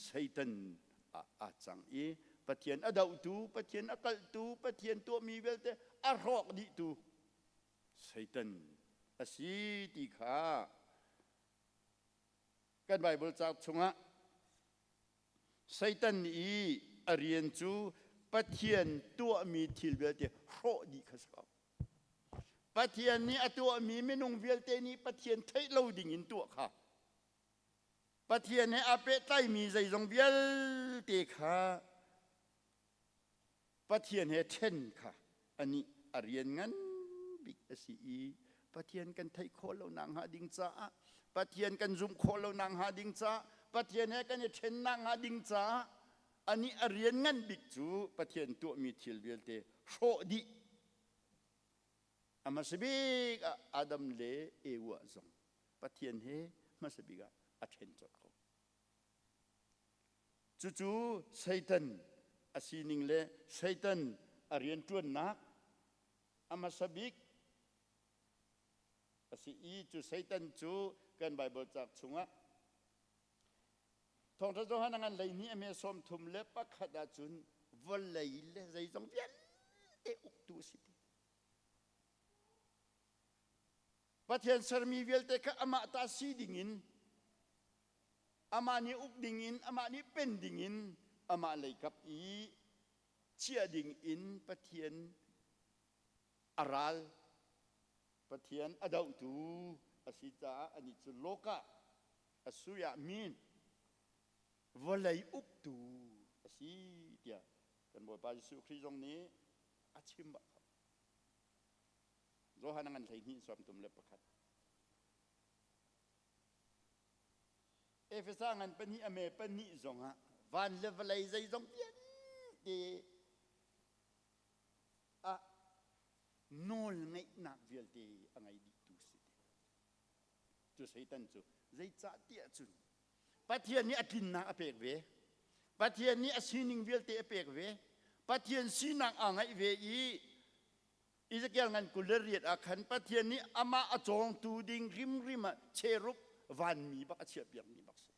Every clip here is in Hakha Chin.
Satan ah aa cang i Pathian a dohtu, Pathian a kalhtu, Pathian tuahmi vialte a hrawk dihtu Satan a si ti kha kan Baibal cauk chungah Satan i a rian cu Pathian tuahmi thil vialte hrawh dih kha si ko. Pathian nih a tuahmi minung vialte nih Pathian theih lo ding in tuah kha. Pathian he aa pehtlaimi zeizong vialte kha Pathian he ṭhen kha anih a rian ngan bik a si i Pathian kan theih khawh lo nak hnga ding caah Pathian kan zumh khawh lo nak hnga ding caah Pathian he kan i ṭhen nak hnga ding caah anih a rian ngan bik cu Pathian tuahmi thil vialte hrawh dih a hmasa bik ah Adam le Ewa zong Pathian he hmasa bik ah a ṭhen colh ko. Cucu Satan a sining le Satan a rianṭuannak a hmasa bik a si i cu Satan cu kan Baibal cauk chungah Thawngṭha Johan a ngan 12 a me 31 ahcun vawlei le zeizong vialte uktu a si ti. Pathian sermi vialte kha amah ta si dingin amah nih uk dingin amah nih pen dingin amah leikap i chiah dingin Pathian a ral Pathian a dohtu a si caah anih cu loka a sui ah min vawlei uktu a si tiah kan Bawipa Jesuh Khrih zong nih a chim bak. Johan a ngan 12 31. Efesa ngan pahnih a me pahnih zongah van le vawlei zeizong vialte ah nawl ngeihnak vialte a ngei dihtu si ti. Cu Satan cu zeicah tiah cun Pathian nih a tlinnak a pek ve. Pathian nih a sining vialte a pek ve. Pathian sinak aa ngeih ve i Ezekiel ngan 28 ah khan Pathian nih amah a cawngtu ding hrimhrim ah cherub vanmi bak a chiahpiakmi bak si.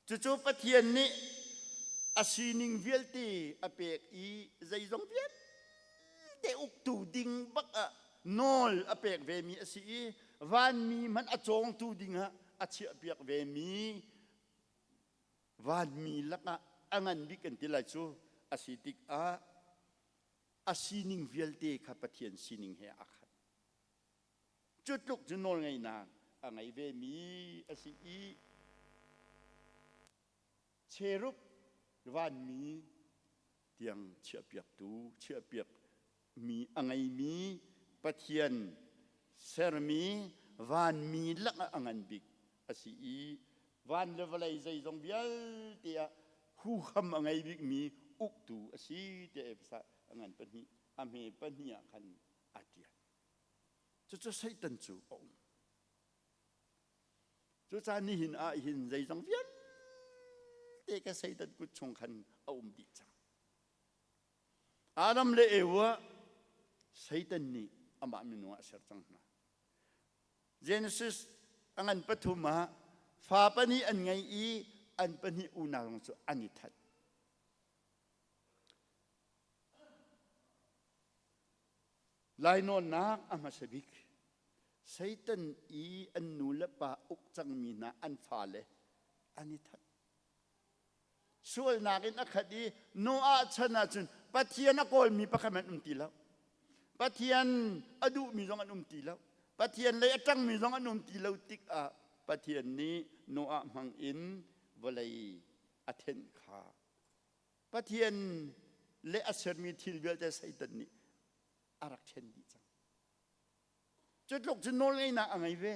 Cucu Pathian nih a sining vialte a pek i zeizong vialte uktu ding bak ah nawl a pek vemi a si i vanmi hmanh a cawngtu ding ah a chiahpiak vemi vanmi lakah a ngan bik kan ti lai cu a si tikah a sining vialte kha Pathian sining he aa khat. Cu tluk cu nawlngeihnak a ngei vemi a si i cherub vanmi tiang chiahpiaktu chiahpiak mi a ngeimi Pathian sermi vanmi lakah a ngan bik a si i van le vawlei zeizong vialte ah huham a ngei bikmi uktu a si tiah Efesa a ngan pahnih a hme pahnih ah khan aa ṭial. Cucu Satan cu a um. Cucaah nihin ah hin zeizong vialte ka Satan kut chung khan a um dih cang. Adam le Eva Satan nih amah minung ah a ser cang hna. Genesis a ngan pathum ah fa pahnih an ngei i an pahnih unau zong cu an i that. Lainawnnak a hmasa bik Satan i an nu le pa uk cangmi hna an fale an i that. Sualnak in a khat i Noah chan ahcun Pathian a kawlmi pakhat hmanh um ti lo. Pathian a duhmi zong an um ti lo. Pathian lei a ṭangmi zong an um ti lo tikah Pathian nih Noah hmang in vawlei a thenh kha Pathian le a sermi thil vialte Satan nih a rak ṭhen dih cang. Cu tluk cu nawlngeihnak a ngei ve.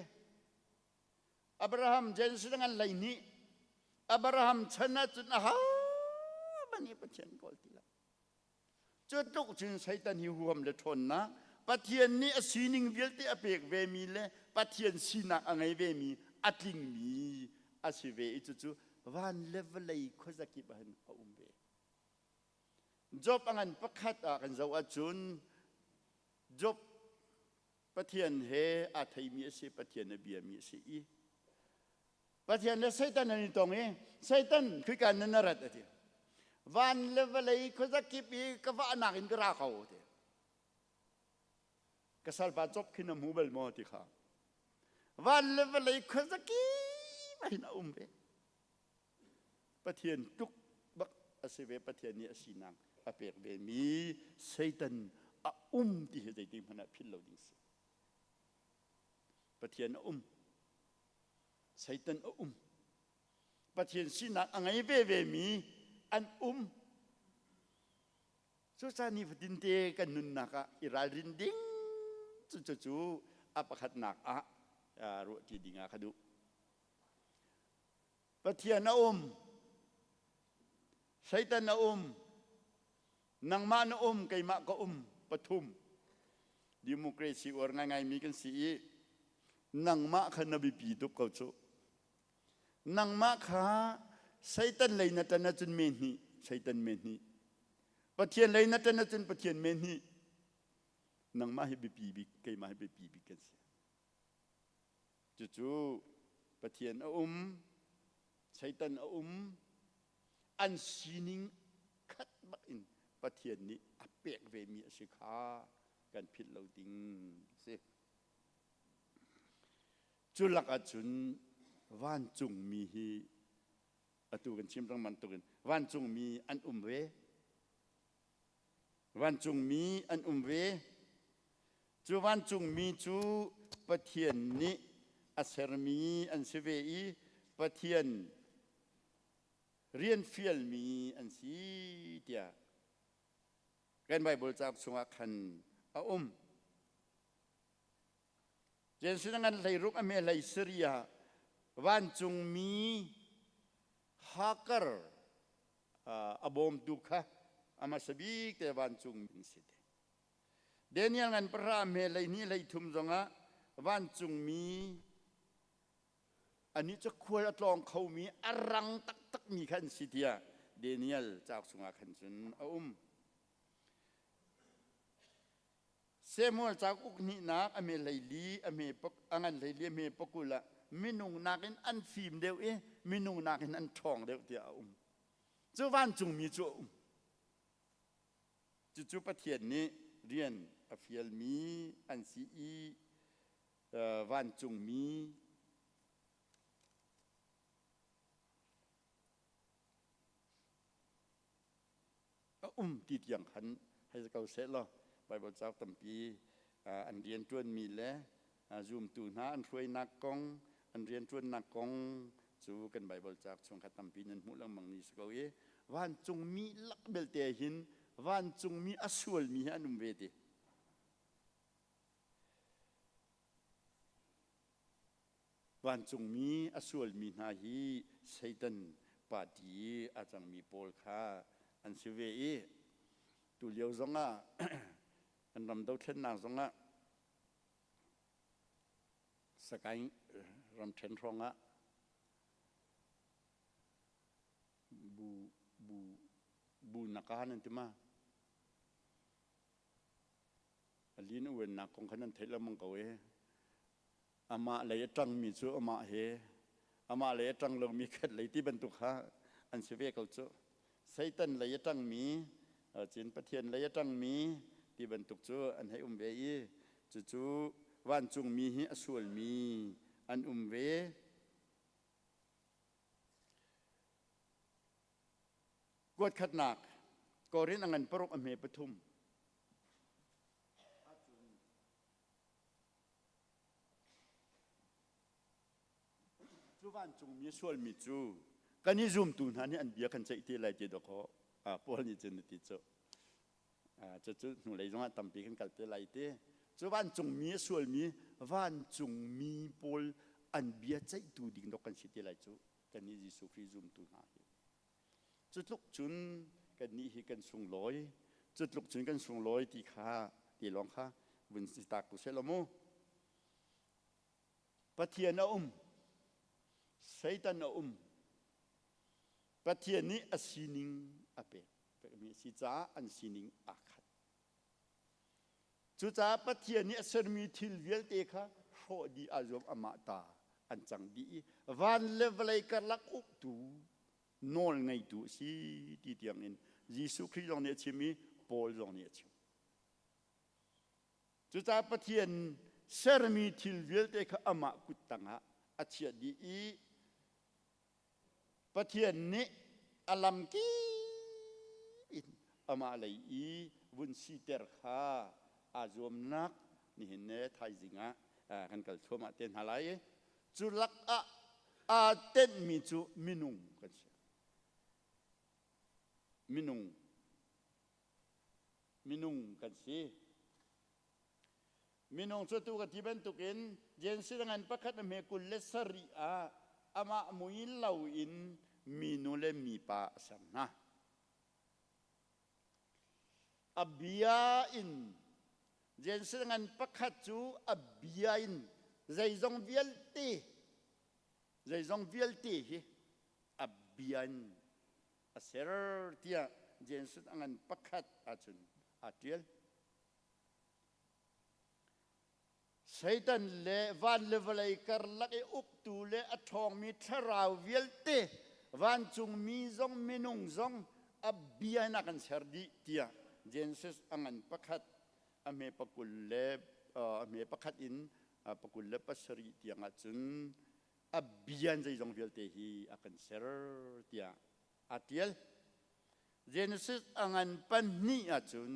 Abraham Genesis ngan 12 Abraham chan ahcun a hahmanh nih Pathian kawl ti lo. Cu tluk cun Satan hi huham le ṭhawnnak Pathian nih a sining vialte a pek vemi le Pathian sinak a ngei vemi a tlingmi a si ve i cucu van le vawlei khuazakip ah hin a um ve. Job a ngan pakhat ah kan zoh ahcun Job Pathian he aa theimi a si, Pathian a biami a si i. Pathian le Satan an i tong i Satan khika nan na rat a ti. Van le vawlei khuazakip i ka vahnak in ka ra ko ti. Ka salpa cop khi na hmu bal maw ti kha. Van le vawlei khuazakip ah hin a um ve. Pathian tuk bak a si ve Pathian nih a sinak a pek ve mi Satan a um ti hi zeitik hmanh ah philh lo ding si. Pathian a um. Satan a um. Pathian sinak a ngei ve ve mi an um. Cucaah nifatin te kan nunnak ah i ralrin ding cu cu a pakhatnak ah ruahṭi ding ah ka duh. Pathian a um. Satan a um. Nangmah na um, keimah ka um. Pathum. Democracy uar ngaingaimi kan si i nangmah kha na biapi tuk ko cu. Nangmah kha Satan lei na ṭan ahcun me hnih, Satan me hnih. Pathian lei na ṭan ahcun Pathian me hnih. Nangmah hi biapi bik, keimah hi biapi bik kan si. Cucu Pathian a um, Satan a um, an sining khat bak in Pathian nih a pek vemi a si kha kan philh lo ding a si. Cu lakah cun vancungmi hi atu kan chim rang bantukin vancungmi an um ve. Vancungmi an um ve. Cu vancungmi cu Pathian nih a sermi an si ve i Pathian rian fialmi an si tiah kan Baibal cauk chungah khan a um. Genesis ngan hleiruk a hme hlei sari ah vancungmi Hagar a bawmtu kha a hmasa bik te vancung an si te. Daniel ngan pahra hme hleihnih hleithum zongah vancungmi anih cu khual a tlawng khomi a rang taktakmi kha an si tiah Daniel cauk chungah khan cun a um. Samuel cauk uk hnihnak a hme hleili a hme a ngan hleili a hme pakul ah minung nakin an fim deuh i minung nakin an ṭhawng deuh tiah a um. Cu vancungmi cu a um. Cucu Pathian nih rian a fialmi an si i vancungmi a um ti tiang khan hei ko seh law Baibal cauk tampi an rianṭuanmi le zumtu hna an hruainak kong an rianṭuannak kong cu kan Baibal cauk chung kha tampi nan hmuh lengmang ni si ko i vancungmi lak belte hin vancungmi a sualmi hi an um ve ti. Vancungmi a sualmi hna hi Satan party i a cangmi pawl kha an si ve i tulio zongah an ram dothlennak zongah Sagaing ramṭhen hrawngah bu bu bu naka nan ti ma? A lin a uannak kong kha nan theih lengmang ko i amah lei a ṭangmi cu amah he amah lei a ṭang lomi khat lei ti bantuk kha an si ve ko cu. Satan lei a ṭangmi cun Pathian lei a ṭangmi ti bantuk cu an hei um ve i cucu vancungmi hi a sualmi an um ve. Kuat khatnak Korin a ngan paruk a hme pathum. Cu vancungmi a sualmi cu kan i zumtu hna nih an bia kan ceih te lai ti dawkaw Paul nih cun a ti cu. Cucu hnulei zongah tampi kan kal te lai ti. Cu vancungmi a sualmi vancungmi pawl an bia ceihtu ding dok kan si te lai cu kannih Jesuh Khrih zumtu hna hi. Cu tluk cun kannih hi kan sunglawi, cu tluk cun kan sunglawi ti kha ti lawng kha vun si tak u seh law mu. Pathian a um, Satan a um. Pathian nih a sining a pek pekmi a si caah an sining aa khat. Cucaah Pathian nih a sermi thil vialte kha hrawh dih aa zuam amah ta. an cang dih i van le vawlei karlak uktu nawl ngeitu a si ti tiang in Jesuh Khrih zong nih a chim i Paul zong nih a chim. Cucaah Pathian sermi thil vialte kha amah kut tangah a chiah dih i Pathian nih a lamkip in amah lei i vun siter kha aa zuamnak nihin ne thaizing ah kan kal thluahmah te hna lai i cu lakah aa tenhmi cu minung kan si. Minung minung kan si. Minung cu tu ka ti bantukin Genesis ngan pakhat a hme 27 ah amah mui lo in minu le mipa a ser hna. A bia in Genesis ngan pakhat cu a bia in zeizong vialte zeizong vialte hi a bia in a ser tiah Genesis a ngan pakhat ahcun aa ṭial. Satan le van le vawlei karlak i uktu le a ṭhawngmi thlarau vialte vancungmi zong minung zong a bia in a kan ser dih tiah Genesis a ngan pakhat a hme pakul le a hme pakhat in pakul le pasarih tiang ahcun a bia in zeizong vialte hi a kan ser tiah aa ṭial. Genesis a ngan pahnih ahcun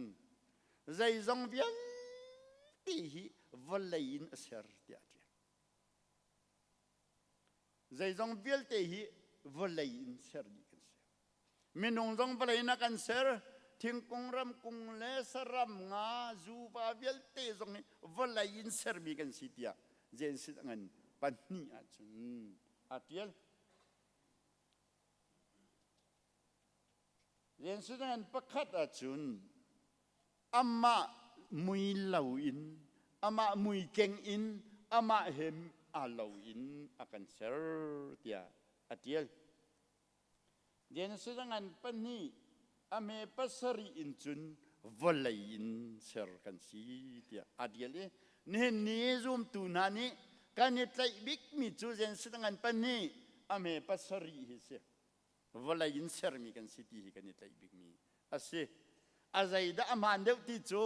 zeizong vialte hi vawlei in a ser tiah a ṭial. Zeizong vialte hi vawlei in ser dih kan si. Minung zong vawlei in a kan ser, thingkung ramkung le saram nga zuva vialte zong hi vawlei in sermi kan si tiah Genesis a ngan pahnih ahcun aa ṭial. Riansinan pakhat ahcun amah mui lo in, amah mui keng in, amah he aa lo in a kan ser tiah a ṭial. Genesis a ngan pahnih a hme pasarih in cun vawlei in ser kan si tiah a ṭial i nihin ni zumtu hna nih kan i tlaih bikmi cu Genesis a ngan pahnih a hme pasarih hi si. Vawlei in sermi kan si ti hi kan i tlaih bikmi a si. A zeidah a hmaan deuh ti cu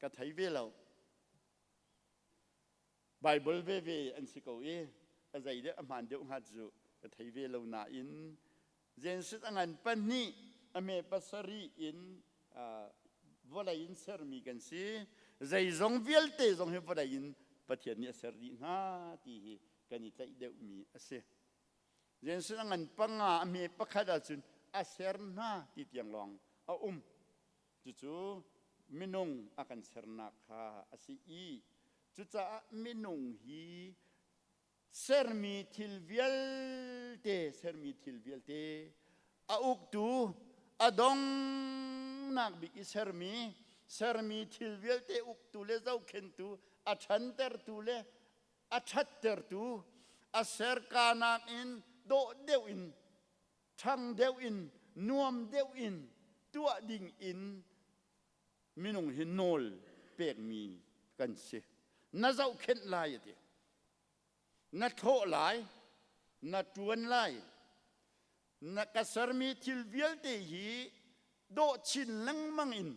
ka thei ve lo. Bible veve an si ko i a zeidah a hmaan deuh hnga cu ka thei ve lo nain Genesis a ngan pahnih a me pasarih in vawlei in sermi kan si. Zeizong vialte zong hi vawlei in Pathian nih a ser dih hna ti hi kan i tlaih deuhmi a si. Genesis a ngan panga a hme pakhat ahcun a ser hna ti tiang lawng a um. Cucu minung a kan sernak kha a si i cucaah minung hi sermi thil vialte sermi thil vialte a uktu a dongnak bik i sermi sermi thil vialte uktu le zohkhentu a ṭhantertu le a ṭhattertu a serkanak in dawh deuh in ṭhang deuh in nuam deuh in tuah ding in minung hi nawl pekmi kan si. Na zohkhenh lai a ti. Na thlawh lai, na ṭuan lai. Na ka sermi thil vialte hi dawh chin lengmang in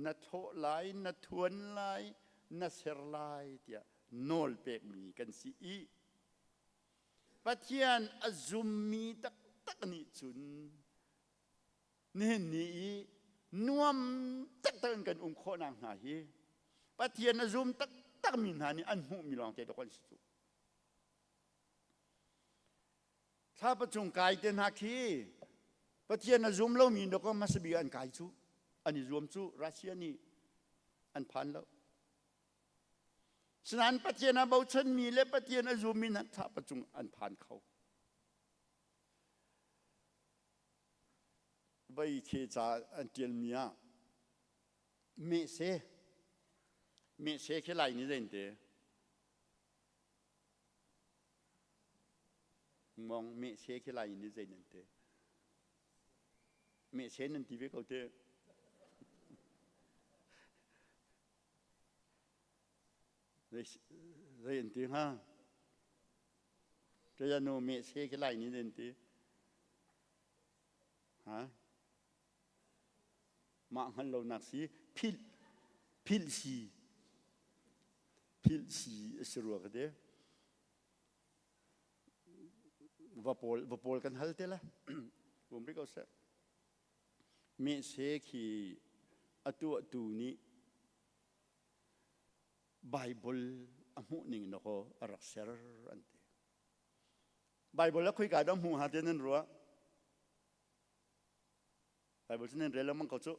na thlawh lai, na thuan lai, na ser lai tiah nawl pekmi kan si i Pathian a zummi taktak nih cun nihin ni i nuam taktak in kan um khawhnak hna hi Pathian a zum taktakmi hna nih an hmuhmi lawngte dawk an si cu. Thlapa cung kai te hna khi Pathian a zum lomi dawk hmasa bik an kai cu an i zuam cu Russia nih an phan lo. Sinain Pathian a bochanmi le Pathian a zummi hna thlapa cung an phan kho. Vei the ca an ṭialmi ah mehse mehse khi lai ni zein te Ngong mehse khi lai in zei nan ti? Mehse nan ti ve ko te. Zei an ti hnga? Kaya nu me se khi lai ni an ti. Ha? Mah hngal lo nak si philh philh si philh si a si rua ka ti. Va pawl va pawl kan hal te la. Um rih ko seh. Me se khi a tuahtu nih Baibal a hmuh ning na kaw a rak ser an ti. Baibal a khoika dah hmuh hnga ti nan ruah? Baibal cu nan rel lengmang ko cu.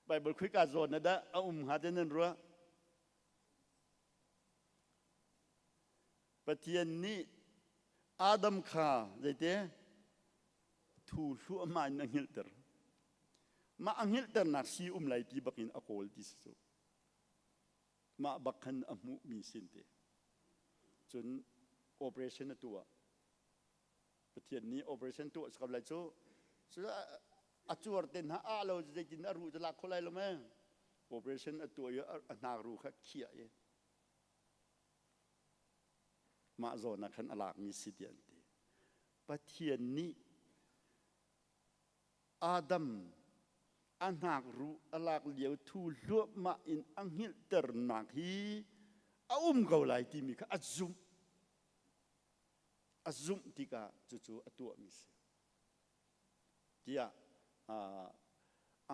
Baibal khoika zawn na dah a um hnga ti nan ruah? Pathian nih Adam kha zeite thu hluahmah in a hngilhter. Mah a hngilhternak si um lai ti bakin a kawl ti si cu. Mah bak khan a hmuhmi sin te. Cun operation a tuah. Pathian nih operation tuah si ko lai cu. A cuar te hna a lo zeitin a ruh cu lak kho lai lo me. Operation a tuah i a hnak ru kha khiah i mah zawn ah khan a lakmi si ti an ti. Pathian nih Adam a hnakruh a lak lio thu hluahmah in a hngilhternak hi a um ko lai timi kha a zumh. A zumh tikah cucu a tuahmi si. Tiah a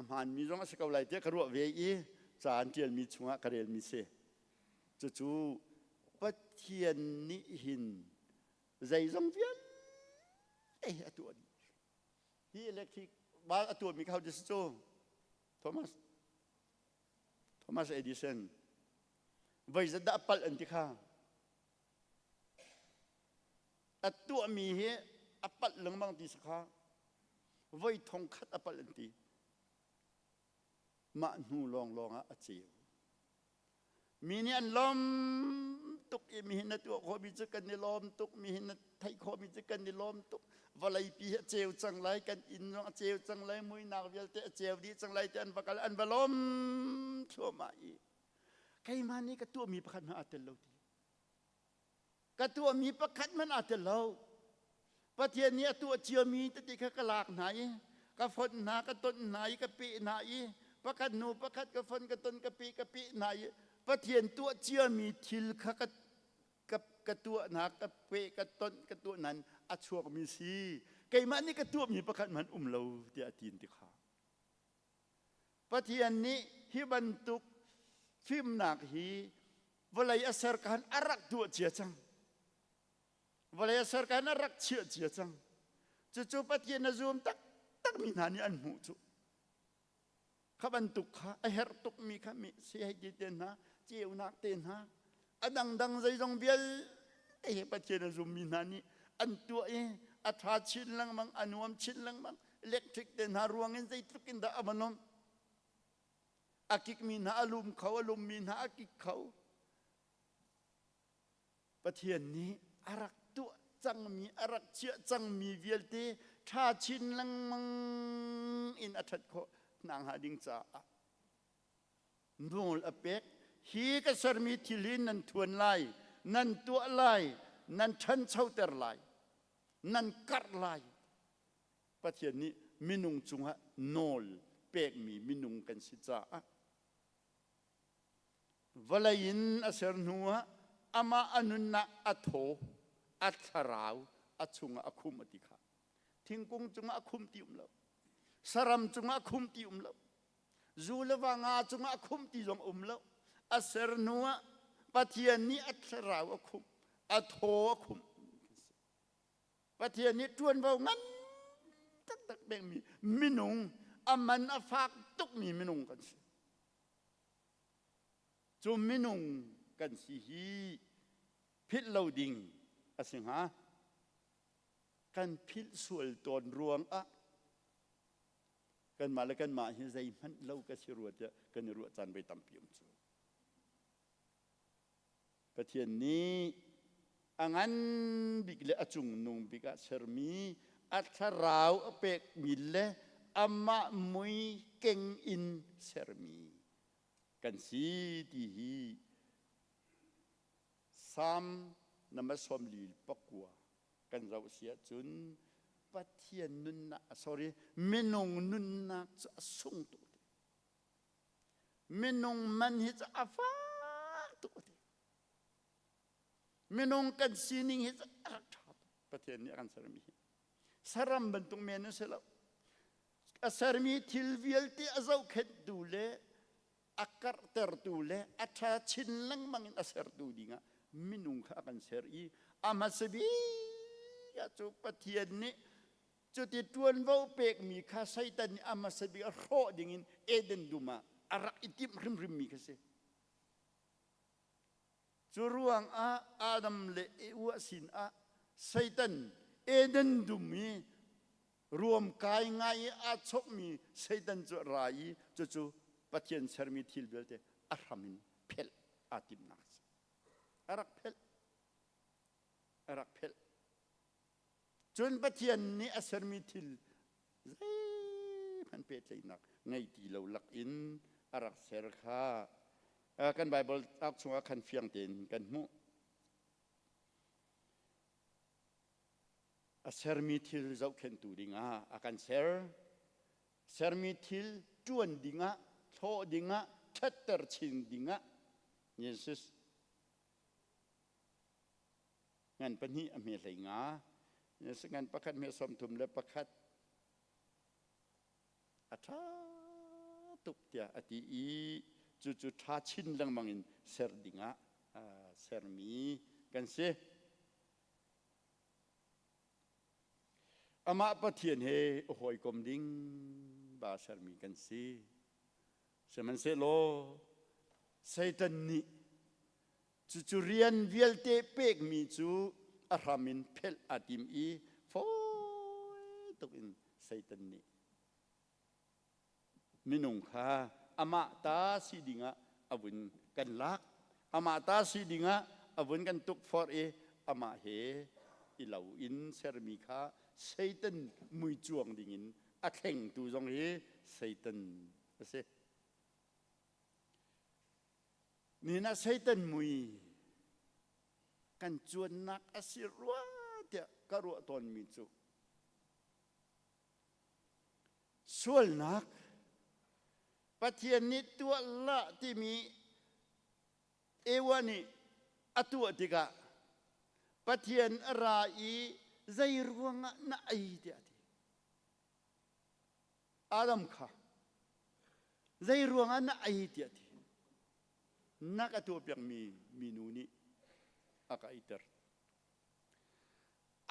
hmaanmi zong a si ko lai tiah ka ruah ve i ca an ṭialmi chungah ka relmi si. Cucu Pathian nih hin zeizong vialte hi a tuah dih. Hi electric bal a tuahmi kha ho si cu? Thomas Thomas Edison. Voi zat dah a palh an ti kha? A tuahmi hi a palh lengmang ti si kha. Voi thong khat a palh an ti. Mah hnu lawnglawng ah a ceu. Mi nih an lawm tuk i mihin na tuah khawhmi cu kan i lawm tuk, mihin na theih khawhmi cu kan i lawm tuk. Vawleipi hi a ceu cang lai, kan inn zong a ceu cang lai, muinak vialte a ceu dih cang lai ti an va kal, an va lawm thluahmah i keimah nih ka tuahmi pakhat hmanh aa tel lo ti. Ka tuahmi pakhat hmanh aa tel lo. Pathian nih a tuah ciami tete kha ka lak hna i ka fonh hna, ka ton hna i ka peh hna i pakhat hnu pakhat ka fonh, ka ton, ka peh, ka peh hna i Pathian tuah ciami thil kha ka ka, ka tuah hna, ka peh, ka ton, ka tuah hna a chuakmi si. Keimah nih ka tuahmi pakhat hmanh um lo tiah a ti ti kha. Pathian nih hi bantuk fimnak hi vawlei a ser khan a rak tuah cia cang. Vawlei a ser khan a rak chiah cia cang. Cucu Pathian a zum taktakmi hna nih an hmuh cu. Kha bantuk kha a herh tukmi kha mi si hei ti te hna, ceunak te hna, a dangdang zeizong vialte hi Pathian a zummi hna nih an tuah i a ṭha chin lengmang, a nuam chin lengmang. Electric te hna ruang in zeitluk in dah a va nuamh. A kikmi hna a lum kho, a lummi hna a kik kho. Pathian nih a rak tuah cangmi, a rak chiah cangmi vialte ṭha chin lengmang in a ṭhat khawh hna hnga ding caah nawl a pek. Hi ka sermi thil hi nan thuan lai, nan tuah lai, nan ṭhanchoter lai, nan karh lai. Pathian nih minung cungah nawl pekmi minung kan si caah Vawlei in a ser hnuah amah a nunnak a thaw, a thlarau a chungah a khum a ti kha. Thingkung cungah a khum ti um lo. Saram cungah a khum ti um lo. Zu le va nga cungah a khum ti zong um lo. A ser hnuah Pathian nih a thlarau a khum, a thaw a khum. Pathian nih ṭuanvo ngan taktak pekmi minung, a man a fak tukmi minung kan si. Cu minung kan si hi philh lo ding a si hnga. Kan philh sual tawn ruangah kanmah le kanmah hi zeihmanh lo ka si rua tiah kan i ruah caan voi tampi um cu. Pathian nih a ngan bik le a cungnung bik ah sermi a thlarau a pekmi le amah mui keng in sermi kan si ti hi. Salm number 49 kan zoh si ahcun Pathian nunnak sorry minung nunnak cu a sung tuk ti. Minung man hi cu a fak tuk ti. Minung kan sining hi cu a rak ṭha tuk. Pathian nih a kan sermi hi. Saram bantuk men an si lo. A sermi thil vialte a zohkhenhtu le a karhtertu le a ṭha chin lengmang in a sertu dingah minung kha a kan ser i a hmasa bik ah cu Pathian nih cuti ṭuanvo pekmi kha Satan nih a hmasa bik ah hrawh dingin Eden dum ah a rak i timh hrimhrimmi kha si. Cu ruangah Adam le Eva sinah Satan Eden dum i ruamkai ngai i aa chawkmi Satan cu a ra i cucu Pathian sermi thil vialte a hram in phelh aa timhnak a si. A rak phelh. A rak phelh. Cun Pathian nih a sermi thil zeihmanh pehtlaihnak ngei ti lo lakin a rak ser kha kan Baibal cauk chungah khan fiang tein kan hmuh. A sermi thil zohkhenhtu dingah a kan ser. Sermi thil ṭuan dingah, thlawh dingah, ṭhatter chin dingah Jesus ngan pahnih a hme hlei nga ngan pakhat hme 31 a ṭha tuk tiah a ti i cucu ṭha chin lengmang in ser dingah sermi kan si. Amah Pathian he hawikom ding ba sermi kan si. Sihmanhsehlaw Satan nih Cucu rian vialte pekmi cu a hram in phelh aa tim i fawi tuk in Satan nih minung kha amah ta si dingah a vun kan lak. Amah ta si dingah a vun kan tukforh i amah he i lo in sermi kha Satan mui cuang dingin a thlengtu zong hi Satan a si. Nihin ah Satan mui kan cuannak a si rua tiah ka ruah tawnmi cu sualnak Pathian nih tuah hlah timi Ewa nih a tuah tikah Pathian a ra i zei ruangah na ei tiah a ti. Adam kha zei ruangah na ei tiah ti na ka tuahpiakmi minu nih a ka eiter.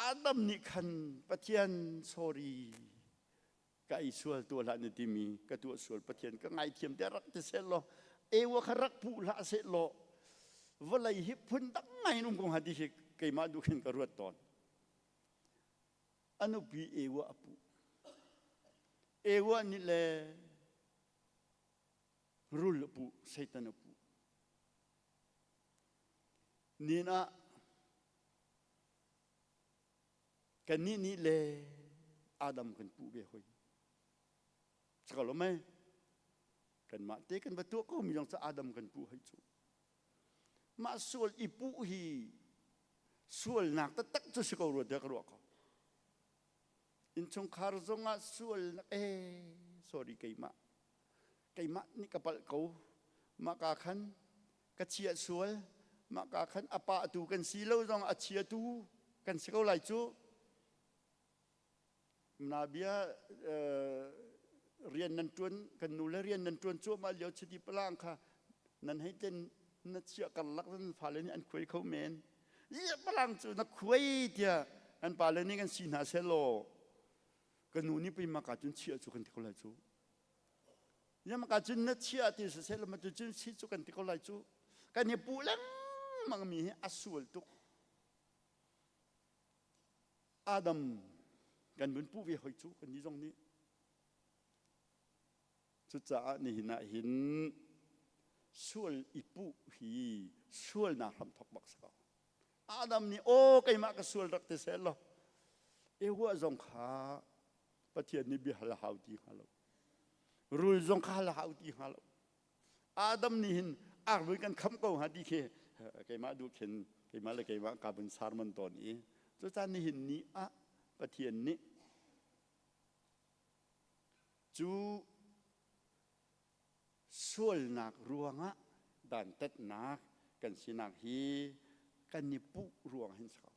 Adam nih khan Pathian sorry ka ei sual tuah hlah na timi ka tuah sual Pathian ka ngaithiam tiah rak ti seh law Ewa kha rak puh hlah seh law vawlei hi phun dang ngai in um ko hnga ti hi keimah duh khin ka ruat tawn. A nupi Ewa a puh. Ewa nih le rul a puh, Satan a puh. Nin ah kannih nih le Adam kan puh ve hoi. Saka lo mei? Kanmah te kan va tuah ko mi zong cu Adam kan puh hoi cu. Mah sual i puh hi sualnak taktak cu si ko rua tiah ka ruah ko. Innchungkhar zongah sualnak eh sorry keimah keimah nih ka palh ko mah ka khan ka chia sual mah ka khan a pa tu kan si lo zong a chiatu kan si ko lai cu Na bia rian nan ṭuan kan nu le rian nan ṭuan cuahmah lio chiti palang kha nan hei tlen na chiah karlak nan fale nih an khuai kho men. Ziah palang cu na khuai tiah kan pale nih kan si hna seh law ka nu nih pei maka cun chiah cu kan ti ko lai cu. Ziah maka cun na chiah ti siseh law matu cun si cu kan ti ko lai cu. Kan i puh lengmang mi hi a sual tuk. Adam kan vun puh ve hoi cu kan nih zong nih. Cucaah nihin ah hin sual i puh hi sualnak hramthok bak si ko. Adam nih aw keimah ka sual rak ti seh law Ewa zong kha Pathian nih bia hal a hau ti hnga lo. Rul zong kha hal a hau ti hnga lo. Adam nih hin arvui kan kham ko hnga ti khi keimah duh khin Keimah le keimah ka vun sermon tawn i cucaah nihin ni ah Pathian nih cu sualnak ruangah dantatnak kan sinak hi kan i puh ruang hin si ko.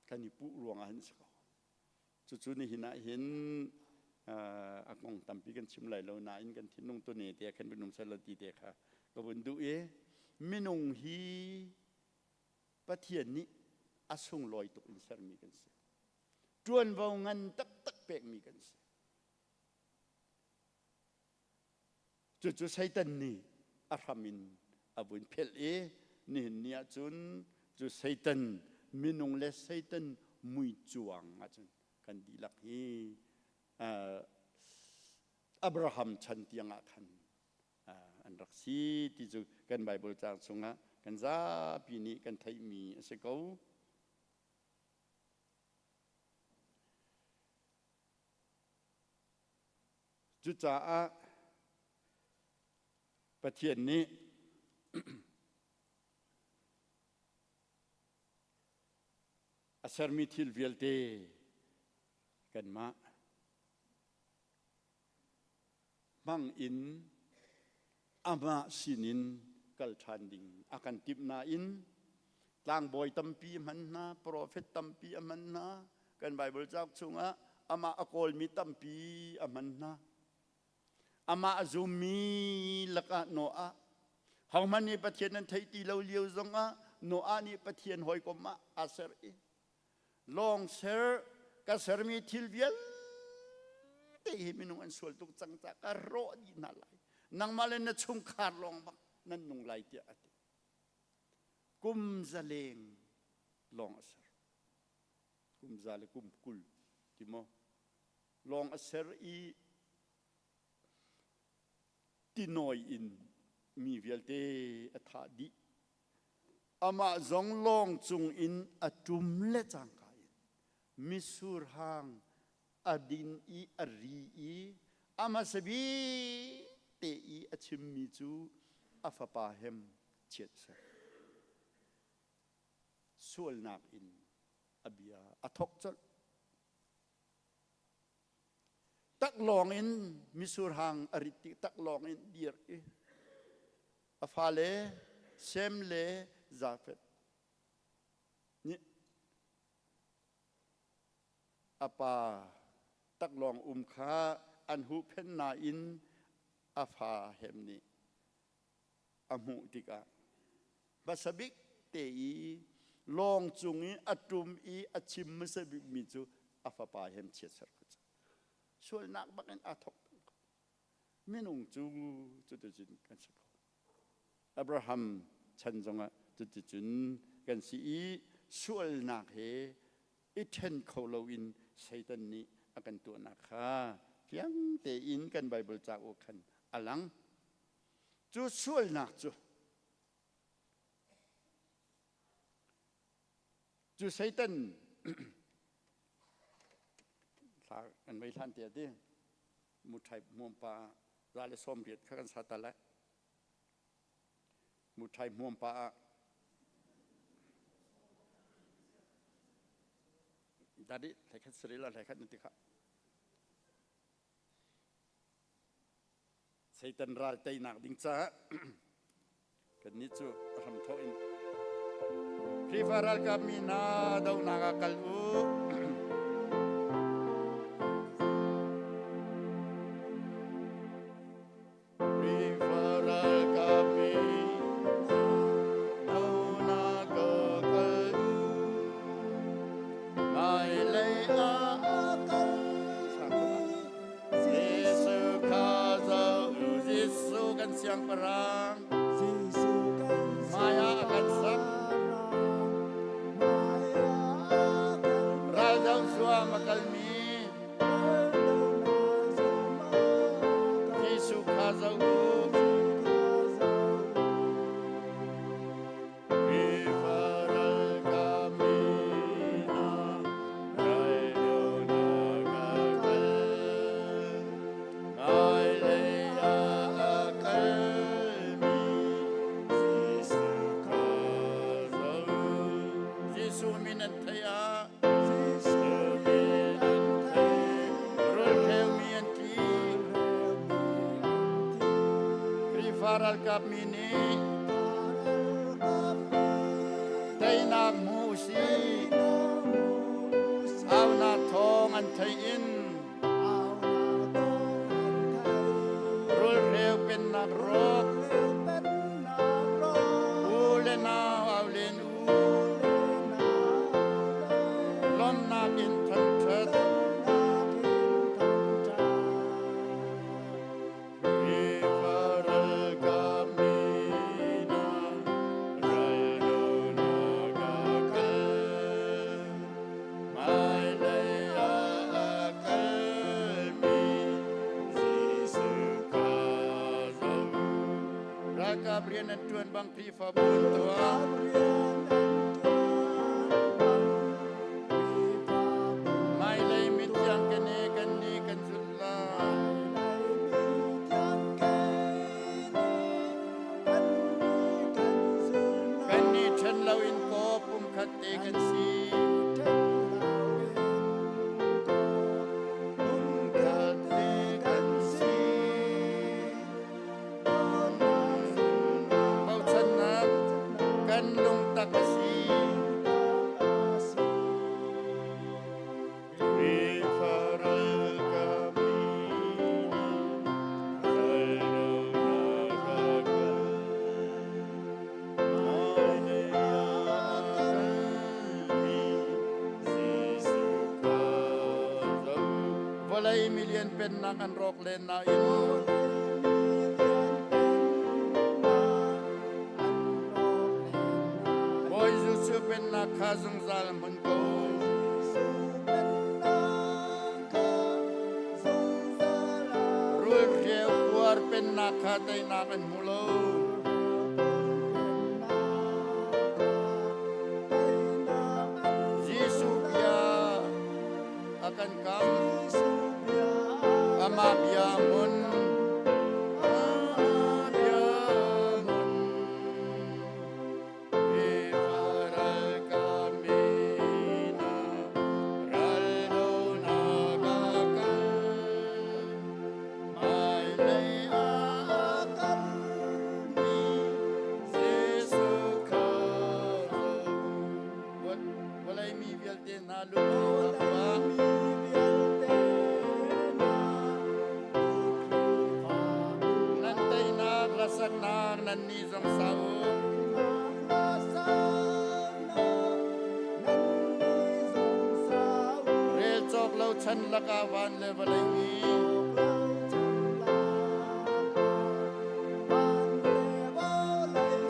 Kan i puh ruangah hin si ko. Cucu nihin ah hin a kong tampi kan chim lai lo nain kan thinlung tune te khan minung sel ti te kha ka vun duh i minung hi Pathian nih a sunglawi tuk in sermi kan si. Ṭuanvo ngan taktak pekmi kan si. Cucu Satan nih a hram in a vun phelh i nihin ni ahcun cu Satan minung le Satan muicuang ahcun kan dihlak hi Abraham chan tiang ah khan an rak si ti cu kan Bible caang chungah kan zapi nih kan theihmi a si ko. Cucaah Pathian nih a sermi thil vialte kanmah hmang in amah sinin kal ṭhan ding a kan timh nain tlangbawi tampi a hman hna, profet tampi a hman hna, kan Bible cauk chungah amah a kawlmi tampi a hman hna. Amah a zummi lakah Noah, hohmanh nih Pathian an theih ti lo lio zongah Noah nih Pathian hawikom ah aa ser i lawng ser ka sermi thil vialte hi minung an sual tuk cang caah ka rawh dih hna lai. Nangmah le na chungkhar lawng bak nan nung lai tiah a ti. Kum zaleng lawng a ser. Kum za le kum 20 ti maw lawng a ser i tinawi in mi vialte a thah dih. Amah zong lawng cung in a ṭum le cangka in mitsur hang a din i a ri i a hmasa bik te i a chimmi cu a fapa hem chiat a ser. Sualnak in a bia a thawk colh. Taklawng in mitsur hang a rit ti taklawng in dir i a fale Sem le Jafeth nih a pa taklawng um kha an huhphenh nain a fa Hem nih a hmuh tikah hmasa bik te i lawng cung i a ṭum i a chim hmasa bikmi cu a fapa hem chiatser kha cu sualnak bak in aa thawk peng ko. Minung cu cuticun kan si ko. Abraham chan zongah cuticun kan si i sualnak he i ṭhen kho loin Satan nih a kan tuahnak kha fiang tein kan Baibal cauk khan a lang. Cu sualnak cu cu Satan thla kan vei hlan te ti muṭhai hmuampa za le 80 kha kan sa ta lai muṭhai hmuampa ah dadi hlei sari la hlei khat na ti kha Satan ral teinak ding caah kannih cu a hramthawk in Khrihfa ralkap mi hna dohnak ah kal u. Khrihfa ralkap mi dohnak ah kal u. Hmailei ah a kal. Jesuh kha zoh u, Jesuh kan siangpahrang. Jesuh kan Hmai ah a kan sak. Ral do zuam a kalmi. Jesuh kha zoh u. Jesuh min an theih ah Jesuh min an theih rulhreu mi an tli Khrihfa ralkap mi nih teinak hmu usih aunak thawng an theih in Rulhreu pennak rawk u le nau au len u lawmhnak in thangṭhat Khrihfa ralkap mi hna raldonak ah kal. Hmailei ah a kalmi Jesuh kha zoh. Ralkap rian an ṭuan bang Khrihfabu an tuah. Hmailei mithiang kene kan ni kan zulh lai. Kan nih ṭhen loin kaw pumkhat te kan si. Pumkhat te kan si. Bochannak kan lungtak a si. Khrihfa ralkap mi raldonak ah kal. Hmailei ah a kalmi Jesuh kha zoh. Vawlei milian pennak an rawk len nain Bawi Jesuh pennak kha zungzal hmun ko. Rulhreu puar pennak kha teinak an hmu lo. Jesuh bia a kan kam. Amah bia hmun. Amah bia hmun. Vawlei mi vialte hna Nan teinak hlasaknak nan nih zong sa u. Rel cawk lo chan lakah van le vawlei mi.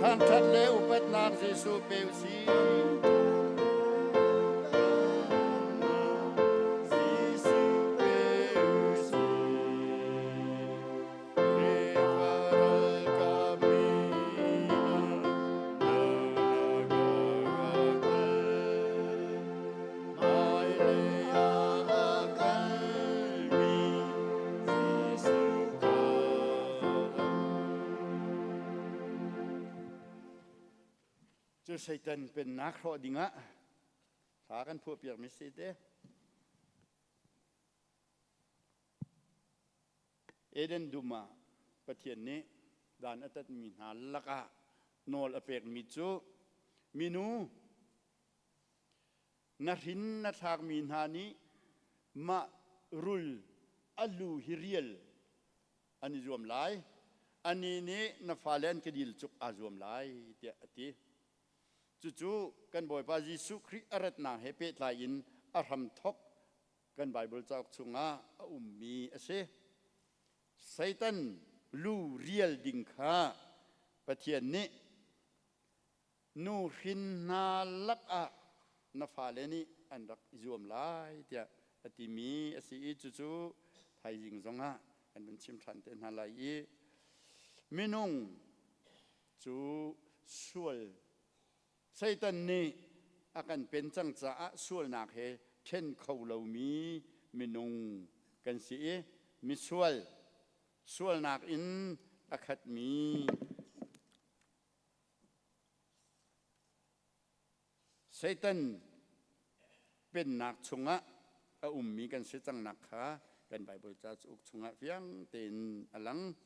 Thangṭhat le upatnak Jesuh pe u sih. Jesuh pe u sih. Cu Satan pennak hrawh dingah thla kan phuahpiakmi si te. Eden dum ah Pathian nih dan a tatmi hna lakah nawl a pekmi cu minu na hrin na thlakmi hna nih mah rul a lu hi rial an i zuam lai anih nih na fale an kedil cuk aa zuam lai tiah a ti. Cucu kan Bawipa Jesuh Khrih a ratnak he pehtlai in a hramthok kan Baibal cauk chungah a ummi a si. Satan lu rial ding kha Pathian nih nu hrin hna lakah na fale nih an rak i zuam lai tiah a timi a si i cucu thaizing zongah kan vun chim ṭhan te hna lai i minung cu sual Satan nih a kan pen cang caah sualnak he ṭhen kho lomi minung kan si i misual sualnak in a khatmi Satan. Pennak chungah a ummi kan si cangnak kha kan Bible ca cauk chungah fiang tein a lang.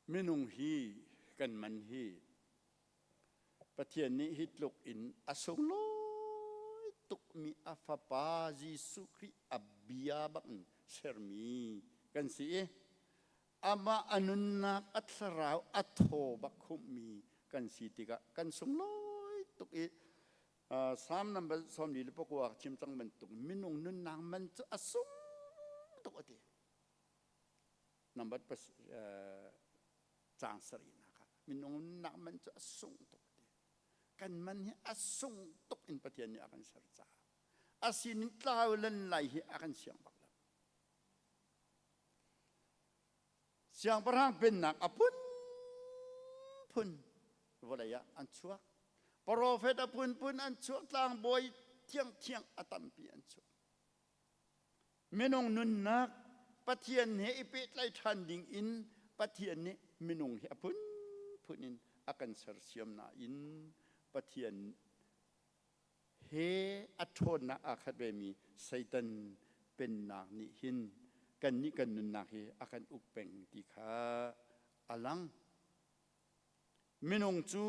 Minung hi kan man hi Pathian nih hi tluk in a sunglawi tukmi a Fapa Jesuh Khrih a bia bangin sermi kan si i amah a nunnak a thlarau a thaw bak khumhmi kan si tikah kan sunglawi tuk i Psalm number 49 chim cang bantuk minung nunnak man cu a sung tuk a ti. Number caang sarihnak ah minung nunnak man cu a sung tuk ti. Kan man hi a sung tuk in Pathian nih a kan ser caah a sinin tlau lan lai hi a kan siang bak lo. Siangpahrang pennak a phunphun vawlei ah an chuak. Profet a phunphun an chuak, tlangbawi thiangthiang a tampi an chuak. Minung nunnak Pathian he i pehtlaih ṭhan ding in Pathian nih minung hi a phunphun in a kan sersiam nain Pathian he a ṭhawnnak aa khat vemi Satan pennak nih hin kannih kan nunnak hi a kan uk peng ti kha a lang. Minung cu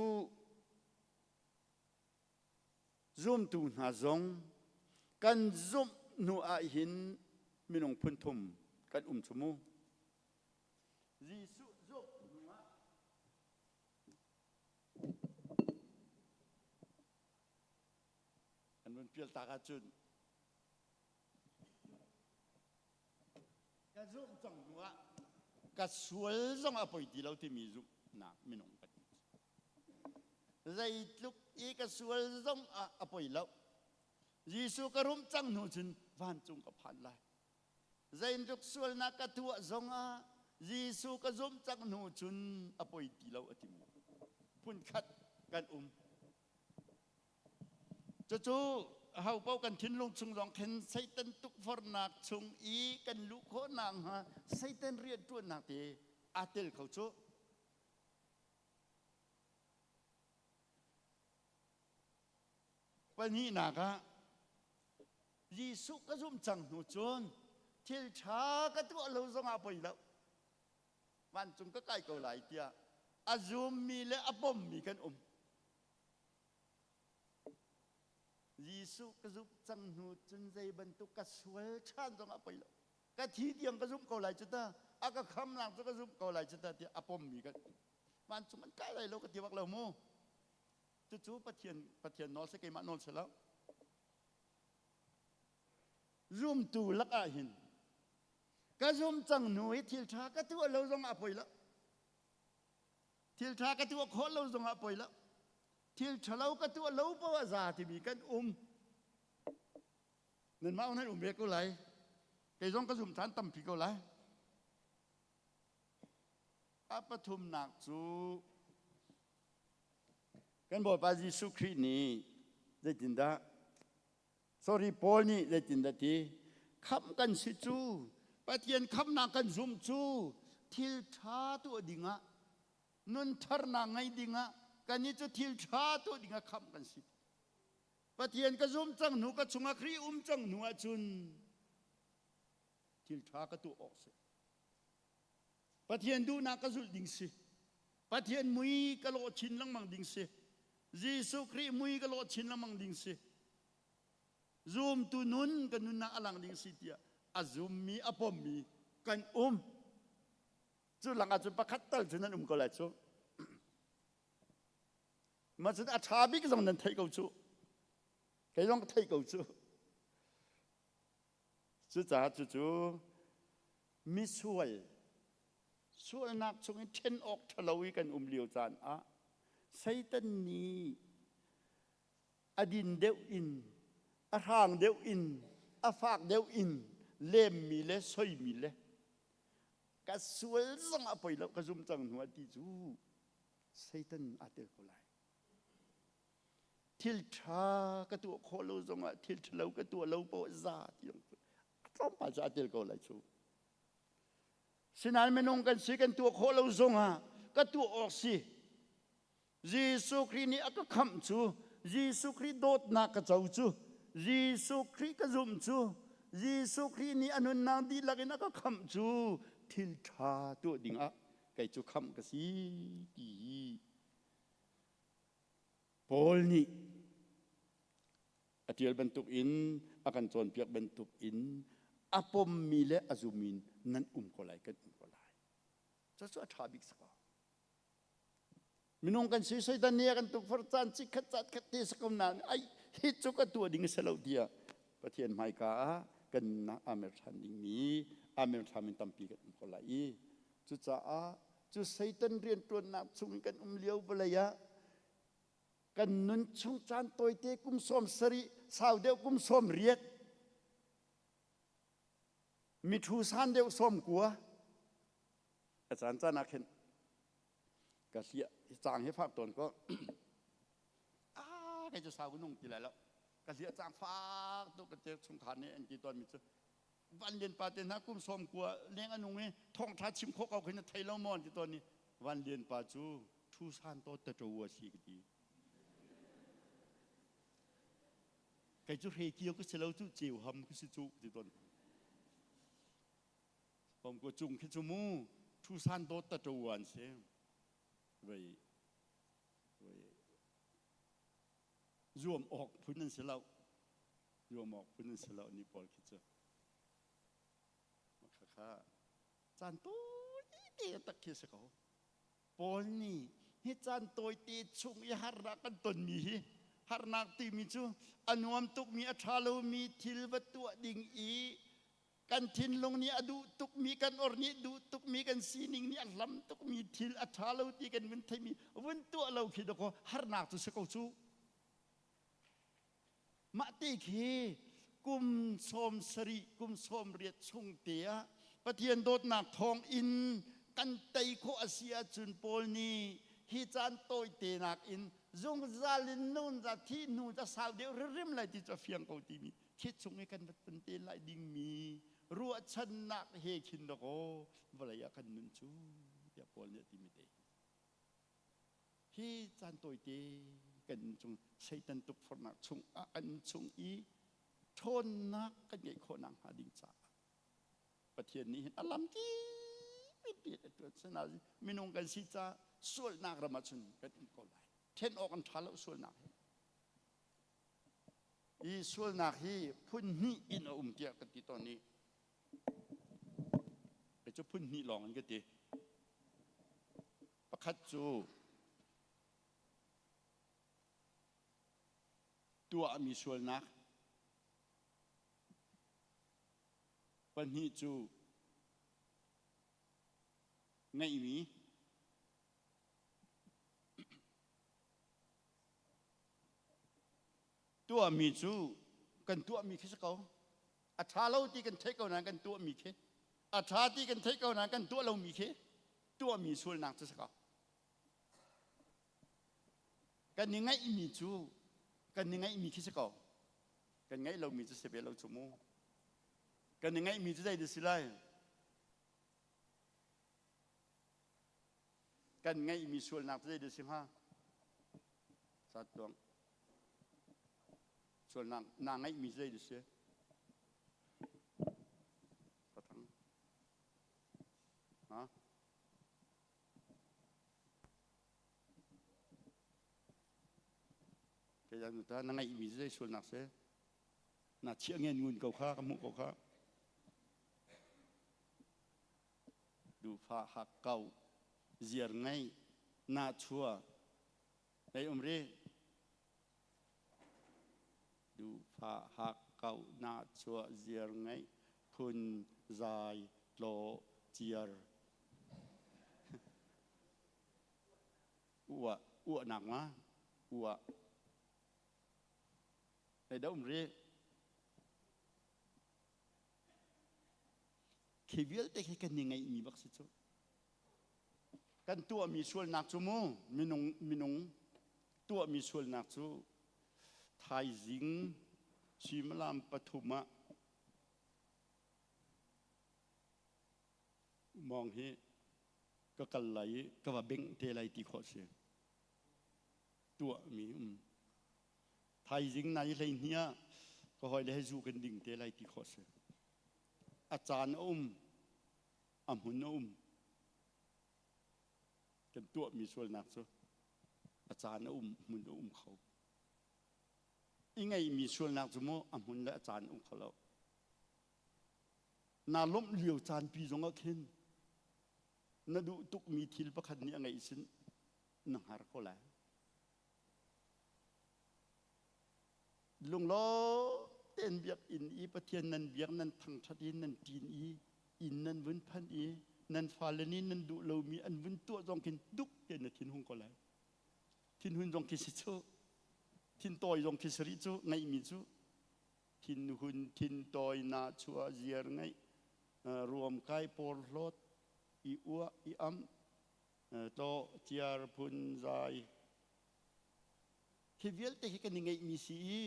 Zumtu hna zong kan zumh hnu ah hin minung phun thum kan um cu mu. Jesuh zumh hnu ah an vun pial tak ahcun ka zumh cang hnu ah ka sual zong a poi ti lo timi zumhnak minung kan Zeitluk i ka sual zong ah a poi lo. Jesuh ka rum cang hnu cun vancung ka phan lai. Zeitluk sualnak ka tuah zong ah Jesuh ka zumh cang hnu cun a poi ti lo a timi phunkhat kan um. Cucu ho paoh kan thinlung chung zong khin Satan tukforhnak chung i kan luh khawh nakhnga Satan rianṭuannak te aa tel kho cu. Pahnihnak ah Jesuh ka zumh cang hnu cun thil ṭha ka tuah lo zongah poi lo. Vancung ka kai ko lai tiah a zummi le a pommi kan um. Jesuh ka zumh cang hnu cun zei bantuk ka sual ṭhan zongah poi lo. Ka thi tiang ka zumh ko lai cu ta. A ka khamnak cu ka zumh ko lai cu ta tiah a pommi kan um. Vancung an kai lai lo ka ti bak lo mu. Cucu Pathian Pathian nawl si keimah nawl si lo. Zumtu lakah hin ka zum cang hnu i thil ṭha ka tuah lo zong ah poi lo. Thil ṭha ka tuah khawh lo zong ah poi lo. Thil ṭhalo ka tuah lo paoh ah za timi kan um. Nanmah nan um ve ko lai. Kei zong ka zum ṭhan tampi ko lai. A pathumnak cu kan Bawipa Jesuh Khrih nih zeitindah sorry Paul nih zeitindah ti khamh kan si cu Pathian khamhnak kan zumh cu thil ṭha tuah dingah nun tharnak ngei dingah kannih cu thil ṭha tuah dingah khamh kan si. Pathian ka zum cang hnu ka chungah Khrih um cang hnu ahcun thil ṭha ka tuah awk si. Pathian duhnak ka zulh ding si. Pathian mui ka lawh chin lengmang ding si. Jesuh Khrih mui ka lawh chin lengmang ding si. Zumtu nun ka nunnak a lang ding si tiah a zummi a pommi kan um. Cu langah cun pakhat tal cu nan um ko lai cu. Mah cun a ṭha bik zong nan theih ko cu. Kei zong ka theih ko cu. Cucaah cucu misual sualnak chung i ṭhen awk ṭhalo i kan um lio caan ah Satan nih a din deuh in a hrang deuh in a fak deuh in lemmi le soimi le ka sual zong a poi lo ka zum cang hnu ah ti cu Satan aa tel ko lai. Thil ṭha ka tuah khawh lo zongah thil ṭhalo ka tuah lo paoh za ti tlawmpal cu aa tel ko lai cu. Sinain minung kan si kan tuah khawh lo zongah ka tuah awk si. Jesuh Khrih nih a ka khamh cu, Jesuh Khrih dawtnak ka co cu, Jesuh Khrih ka zumh cu, Jesuh Khrih nih a nunnak dihlak in a ka khamh cu thil ṭha tuah dingah kei cu khamh ka si ti hi Paul nih a ṭial bantukin a kan cawnpiak bantukin a pommi le a zummi nan um ko lai kan um ko lai. Cucu a ṭha bik si ko. Minung kan si Satan nih a kan tukforh caan chikkhat caan khat te si ko nain ai hi cu ka tuah ding a si lo tiah Pathian hmaika ah kan nunnak aa mer ṭhan dingmi aa mer ṭhan mi tampi kan um ko lai i cucaah cu Satan rianṭuannak chung in kan um lio vawlei ah kan nun chung caan tawite kum 70 sau deuh kum 80 mithu san deuh 90 a caan caan ah khin ka hliah cang hi fak tawn ko ah kei cu sau nung ti lai lo ka hliah cang fak tuk ka te chungkhar nih an ti tawn mi cu Van Lian pa te hna kum 90 leng a nung i thawngṭha chim khawh ko khi na thei lo maw an ti tawn i Van Lian pa cu thu san to ta ṭo a si ka ti. Kei cu hre kio ka si lo cu ceu ham ka si cu ti tawn. Pom ko cung khi cu mu thu san to ta ṭo an si. Vei vei zuam awk phun an si lo. Zuam awk phun an si lo ni pawl khi cu. Khakha caan tawite tak khi si ko. Paul nih hi caan tawite chung i harnak kan tonmi hi harnak timi cu a nuam tukmi a ṭha lomi thil va tuah ding i kan thinlung nih a duh tukmi kan or nih duh tukmi kan sining nih a hlam tukmi thil a ṭha lo ti kan vun theimi vun tuah lo khi dakaw harnak cu si ko cu. Mah te khi kum 70, kum 80 chung te ah Pathian dawtnak thawng in kan tei khawh a si ahcun Paul nih hi caan tawite nakin zungzal in nun za thih hnu za sau deuh rimrim lai ti cu a fiang ko timi thit chung i kan va ton te lai dingmi ruahchannak he khin dakaw vawlei ah kan nun cu tiah Paul nih a timi te. Hi caan tawite kan chung Satan tukforhnak chung ah kan chung i ṭhawnnak kan ngeih khawh nakhnga ding caah Pathian nih hin a lam kip in a ṭuan. Sinain minung kan si caah sualnak ram ah cun kan um ko lai. Ṭhen awk an ṭha lo sualnak hi. Hi sualnak hi phun hnih in a um tiah kan ti tawn i kei cu phun hnih lawng in ka ti. Pakhat cu tuahmi sualnak, pahnih cu ngeihmi, tuahmi cu kan tuahmi khi si ko. A ṭha lo ti kan theih ko nain kan tuahmi khi, a ṭha ti kan theih ko nain kan tuah lomi khi tuahmi sualnak cu si ko. Kan i ngaihmi cu kan i ngaihmi khi si ko. Kan ngaih lomi cu si ve lo cu mu. Kan i ngaihmi cu zei dah si lai? Kan ngaihmi sualnak cu zei dah si hnga? Satluang. Sualnak naa ngaihmi cu zei dah si? Pathang. Ha? Kei ta na ngaihmi zei sualnak si? Na chiah ngen ngun ko kha ka hmuh ko kha. Duhfah hak kau ziar ngei na chua ei um ri Duhfah hakkauh nahchuah ziar ngeih phun zai tlawh ciar uah uahnak ma uah ei dah um rih khi vialte khi kan i ngeihmi bak si cu kan tuahmi sualnak cu mu minung minung tuahmi sualnak cu thaizing suimilam pathum ah Mawng hi ka kal lai i ka va bengh te lai ti khawh si. Tuahmi um. Thaizing nai 12 ah ka hawile he zu kan ding te lai ti khawh si. A caan a um, a hmun a um. Kan tuahmi sualnak cu a caan a um, hmun a um kho. I ngeihmi sualnak cu maw a hmun le a caan um kho lo. Naa lawmh lio caan pi zongah khin na duh tukmi thil pakhat nih a ngeih sin na hngar ko lai. Lunglawm tein biakinn i Pathian nan biak nan thangṭhat i nan ṭin i inn nan vun phanh i nan fale nih nan duh lomi an vun tuah zong khin duk tein na thinhung ko lai. Thinhun zong khi si cu, thintawi zong khi si rih cu, ngeihmi cu thinhun, thintawi, nahchuah, ziar ngeih, ruamkai, porhlawt, i uah, i amh, tawh, ciar, phunzai. Hi vialte hi kan i ngeihmi si i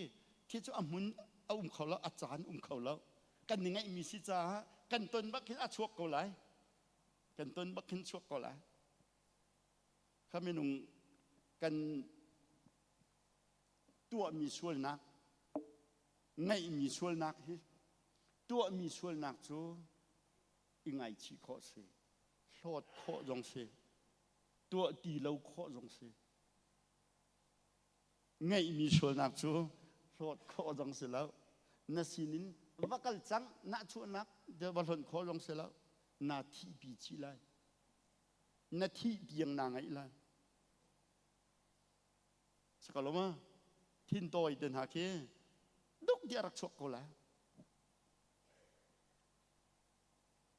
khi cu a hmun a um kho lo, a caan um kho lo. Kan i ngeihmi si caah kan ton bak hin a chuak ko lai. Kan ton bak hin chuak ko lai. Kha minung kan tuahmi sualnak, ngeihmi sualnak hi tuahmi sualnak cu i ngaichih khawh si, hlawt khawh zong si, tuah ti lo khawh zong si. Ngeihmi sualnak cu hlawt khawh zong si lo. Na sinin va kal cang, nahchuahnak va hlonh khawh zong si lo. Na thihpi chih lai. Na thih tiang naa ngaih lai. Sakaloma thin tawi te hna khi duk tiah rak chuak ko lai.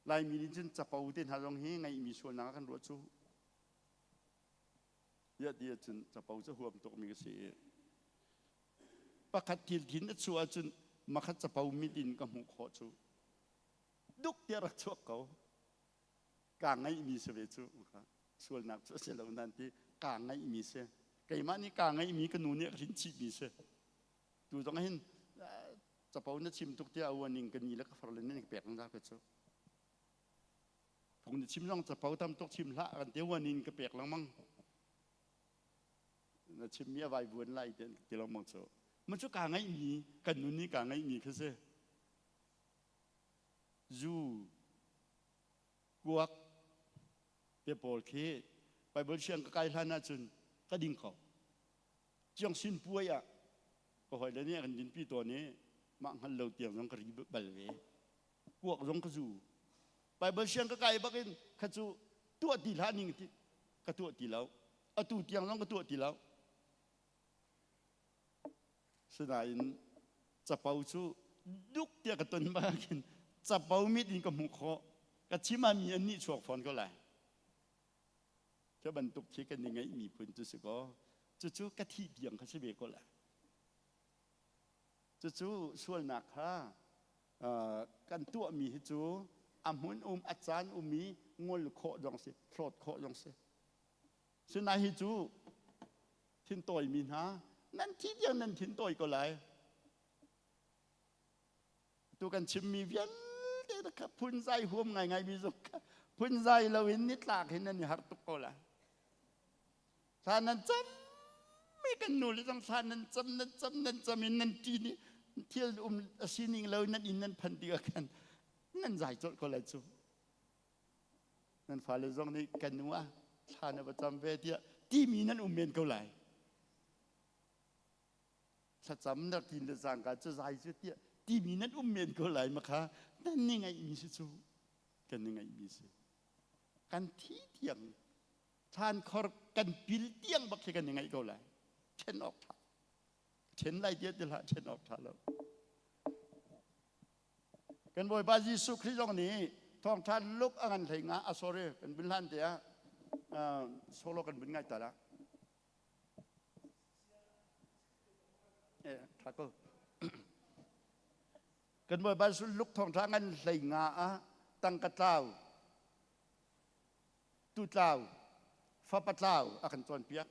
Laimi nih cun capo te hna zong hi ngeihmi sualnak ah kan ruah cu. Tiah ti ahcun capo cu huam tukmi ka si i pakhat thil thin a chuah ahcun makhat capo mit in ka hmuh khawh cu. Duk tiah rak chuak ko. Kaa ngaihmi si ve cu. Sualnak cu a si lo nan ti kaa ngaihmi si. Keimah nih kaa ngaihmi ka nu nih a ka hrin chihmi si. Tu zong hin capo na chim tuk tiah uan ning ka ni le ka far le nan ka pek zungzal ka cu. Phung na chim zong capo tam tuk chim hlah kan te uan in ka pek lengmang. Na chimmi a vai vuan lai ti ti lengmang cu. Ma cu kaa ngaihmi kan nu nih kaa ngaihmi kha si. Zu kuak te pawl khi Bible siang ka kai hlan ahcun ka ding ko. Chiang sin puai ah ka hawile nih a kan dinpi tawn i mah hngal lo tiang zong ka ri bal ve. Kuak zong ka zu. Bible siang ka kai bak in kha cu tuah ti hlah ning ti ka tuah ti lo. Atu tiang zong ka tuah ti lo. Sinain capo cu duk tiah ka ton bak in capo mit in ka hmuh khawh. Ka chim ah mi an nih chuak fawn ko lai. Cu bantuk khi kan i ngeihmi phun cu si kaw, cucu ka thih tiang kha si ve ko lai. Cucu sualnak kha kan tuahmi hi cu a hmun um, a caan um i ngol khawh zong si, hlawt khawh zong si. Sinain hi cu thintawimi hna nan thi tiang nan thintawi ko lai. Tu kan chimmi vialte kha phunzai huam ngaingai mi zong kha phunzai loin nitlak hin nan i har tuk ko lai. Thla nan cam mi kan nu le zong thla nan cam nan cam nan cam in nan ṭi ni thil um a sining lo nan inn nan phan tikah khan nan zai colh ko lai cu. Nan fale zong nih kan nu ah thla na va cam ve tiah timi nan um men ko lai. Thlacam na tin le zangka cu zai cu tiah timi nan um men ko lai ma kha nan ni ngaihmi si cu kan ni ngaihmi si. Kan thi tiang thlan khor kan pil tiang bak khi kan i ngaih ko lai. Ṭhen awk ṭha. Ṭhen lai tiah ti hlah ṭhen awk ṭha lo. Kan Bawipa Jesuh Khrih zong nih thawngṭha luk a ngan hlei nga a sorry kan bun hlan te ah solo kan bun ngai ta la. Eh, ṭha ko. Kan Bawipa Jesuh luk thawngṭha ngan hlei nga ah tangka tlau tutlau fapa tlau a kan cawnpiak.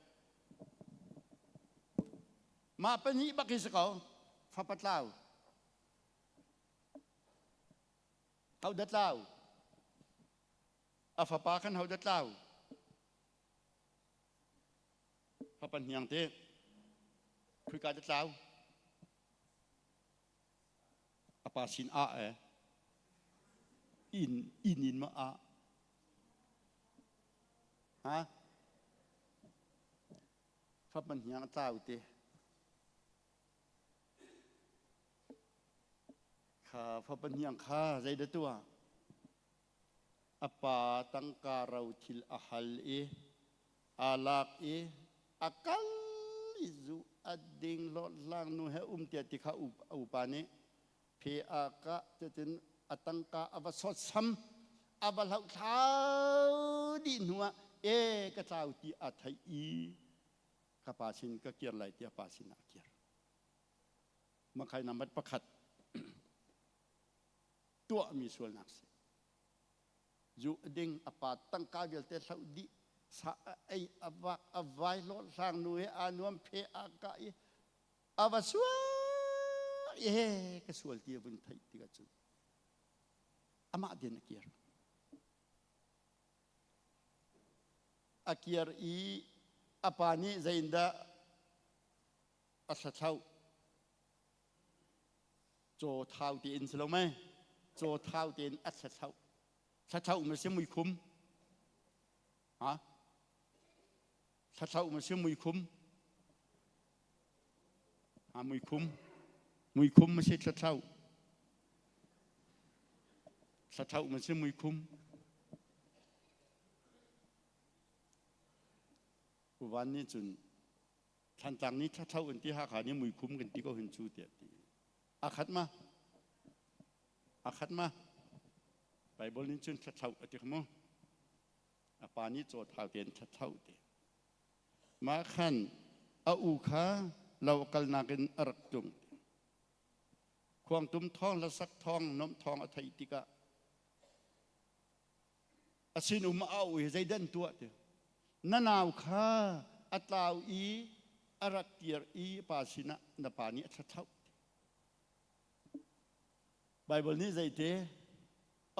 Mah pahnih bak hi si ko fapa tlau Hodah tlau? A fapa khan ho dah tlau? Fapa hniang te. Khika dah tlau? A pa sin ah eh. Inn inn in ma ah. Ha? Fapa hniang a tlau te. Kha fapa hniang kha zei dah tuah? A pa tangka rothil a hal i aa lak i a kal i zu a ding hlawhhlang nu he um tiah ti kha a upa nih phe a kah cutin a tangka a va sawtsam a va hlohthlau dih hnuah e ka tlau ti a theih i ka pa sin ka kir lai tiah pa sinah a kir. Makhai nambat pakhat tuahmi sualnak si. Zu a ding a pa tangka vialte hloh dih sa a ei a vak a vai hlawh hlang nu he aa nuam phe aa kah i a va sual i he ka sual ti a vun theih tikah cun amah din a kir. A kir i a pa nih zeiindah a thlathloh Caw thau tein si lo mei? Caw thau tein a thlathlauh. Thlathlauh ma si muikhum? Ha? Thlathlauh ma si muikhum? Ha muikhum. Muikhum ma si thlathlauh. Thlathlauh ma si muikhum. Uvan nih cun Thlantlang nih thlathlauh an ti Hakha nih muikhum kan ti ko hin cu tiah ti. A khat ma? A khat ma? Bible nih cun thlathlauh a ti kha mu. A pa nih caw thau tein thlathlauh ti. Mah khan a u kha lo kalnak in a rak tlung. Khuangtum thawng hlasak thawng nomh thawng a theih tikah a sinum a au i zeidan tuah ti na nau kha a tlau i a rak kir i pa sinah na pa nih a thlathlauh Bible nih zeite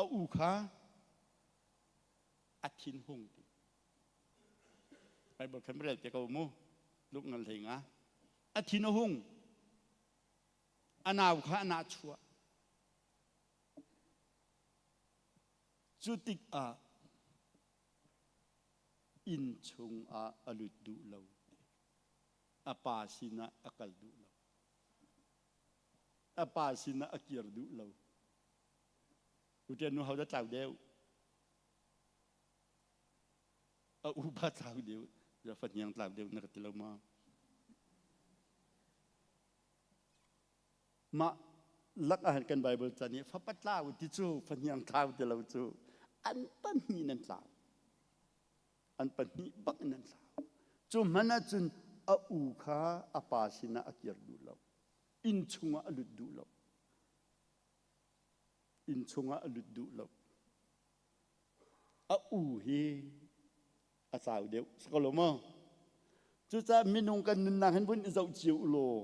a u kha a thin hung ti Bible khan rel te ko mu luk ngal hlei nga a thin a hung a nau kha a nah chuah Cu tikah inn chungah a lut duh lo. A pa sinah a kal duh lo. A pa sinah a kir duh lo. Tuṭian nu ho dah tlau deuh? A upa tlau deuh. Fahniang tlau deuh na ka ti lo ma? Mah lak ah kan Bible ca nih fapa tlau ti cu fahniang tlau ti lo cu an pahnih in an tlau. An pahnih bak in an tlau. Cu hmanh ahcun a u kha a pa sinah a kir duh lo. Inn chungah a lut duh lo. Inn chungah a lut duh lo. A u hi a tlau deuh si ko lo maw cucaah minung kan nunnak hin vun i zoh cio u law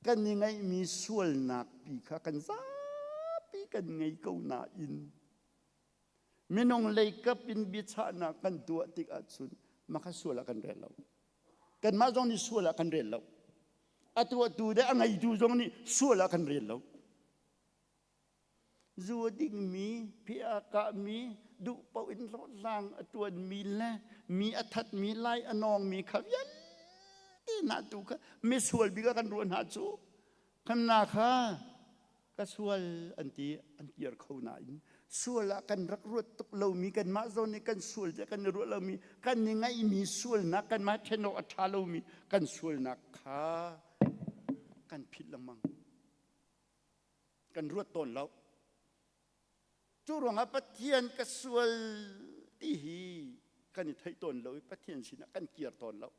kan i ngeihmi sualnak pi kha kan zapi kan ngei ko nain minung leikap in biachahnak kan tuah tik ahcun mah kha sual ah kan rel lo kanmah zong nih sual ah kan rel lo a tuahtu le a ngeitu zong nih sual ah kan rel lo Zu a dingmi, phi a kahmi, duh paoh in hlawhhlang a ṭuanmi le mi a thatmi, lai a nawngmi kha vialte hna tu kha misual bik ah kan ruah hna cu. Khamna kha ka sual an ti an kir kho nain sual ah kan rak ruat tuk lomi kanmah zawn nih kan sual tiah kan i ruah lomi kan i ngaihmi sualnak kanmah ṭhen awk a ṭha lomi kan sualnak kha kan philh lengmang. Kan ruat tawn lo. Cu ruangah Pathian ka sual ti hi kan i theih tawn lo i Pathian sinah kan kir tawn lo.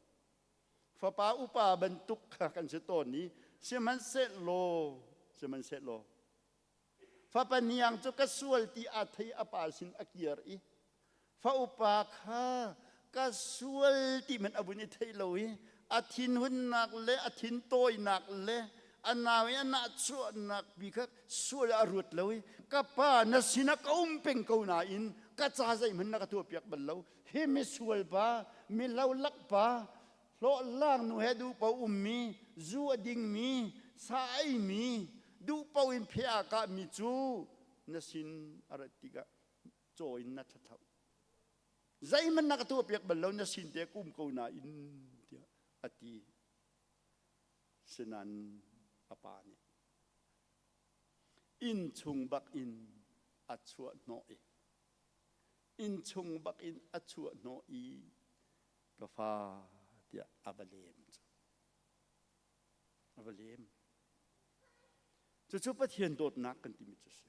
Fapa upa bantuk kha kan si tawn i sihmanhsehlaw sihmanhsehlaw fapa niang cu ka sual ti aa thei a pa sin a kir i fa upa kha ka sual ti hmanh a vun i theih lo i a thinhunnak le a thintawinak le a nau i a nahchuahnak bi kha sual a ruat lo i ka pa na sinah ka um peng ko nain Ka ca zeihmanh na ka tuahpiak bal lo. Hi misual pa, mi lolak pa, hlawhlang nu he duh paoh ummi, zu a dingmi, sa a eimi, duh paoh in phe aa kahmi cu na sin a rat tikah caw in na thathloh. Zeihmanh na ka tuahpiak bal lo, na sin te ka um ko nain tiah a ti. Sinain a pa nih inn chung bak in a chuah hnawh i inn chung bak in a chuah hnawh i ka fa tiah a va lem cu a va lem. Cucu Pathian dawtnak kan timi cu a si.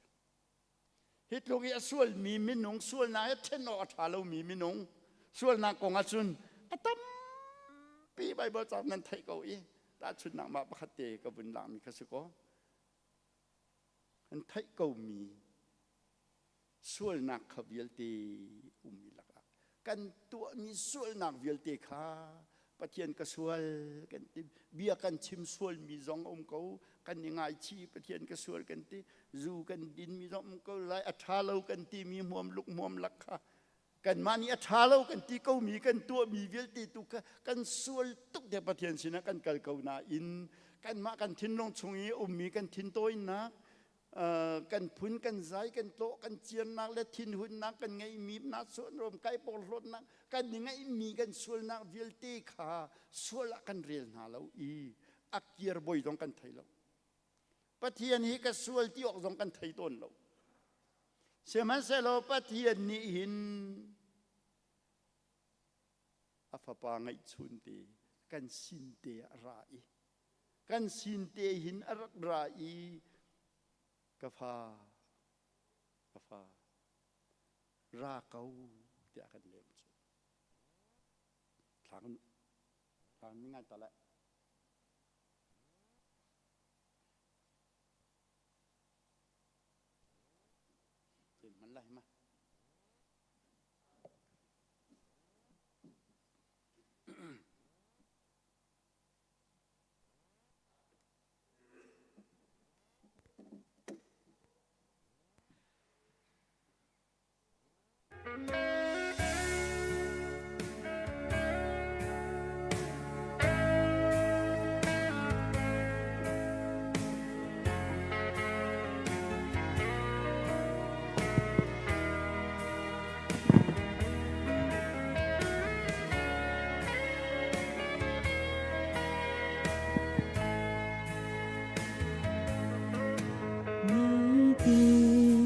Hi tluk i a sualmi minung sualnak he ṭhen awk a ṭha lomi minung sualnak kong ahcun a tampi Baibal caang nan theih ko i tahchunhnak mah pakhat te ka vun lakmi kha si kaw an theih komi sualnak kha vialte ummi lakah kan tuahmi sualnak vialte kha Pathian ka sual kan ti bia kan chim sualmi zong a um ko kan i ngaichih Pathian ka sual kan ti zu kan dinmi zong um ko lai a ṭha lo kan timi hmuam luk hmuam lak kha kanmah nih a ṭha lo kan ti komi kan tuahmi vialte tu kha kan sual tuk te Pathian sinah kan kal ko nain kanmah kan thinlung chung i ummi kan thintawinak kan phun kan zai kan tlawh kan ciarnak le thinhunnak kan ngeihmi nahsuan rom kai porhlawtnak kan i ngeihmi kan sualnak vialte kha sual ah kan rel hna lo i a kir boi zong kan thei lo. Pathian hi ka sual ti awk zong kan thei tawn lo. Sihmanhsehlaw Pathian nih hin a fapa ngeihchun te kan sin te ah ra i kan sin te hin a rak ra i ka fa ka fa ra ko tiah kan lem cu thla kan thla kan ngai ta lai. Man lai ma. Nitin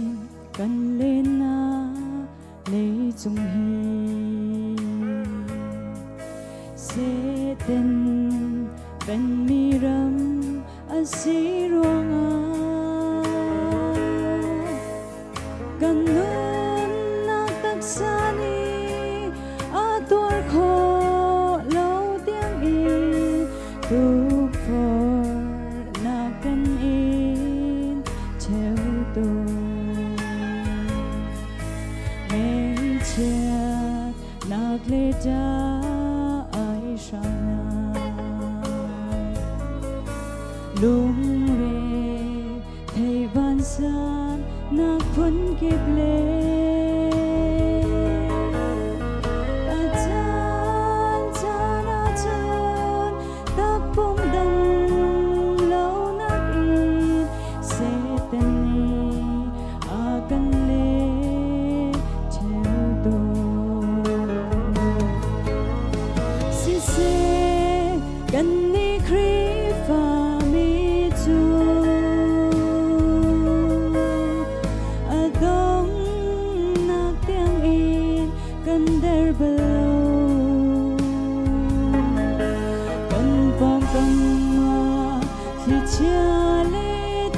kan lennak leicung hi Satan penmi ram a si ruangah kan nunnak taksa nih a tuar khawh lo tiangin tukforhnak kan in cheu tawn. Ngaihchiatnak le ṭah ai hrangnak lungre thei vansan nak phun kip le a caan caan ahcun takpum dam lonak in Satan nih a kan leh ṭheo tawn. Siseh kannih Khrihfami cu a donghnak tiangin kan der bal lo. Kan pawngkam ah thlichia le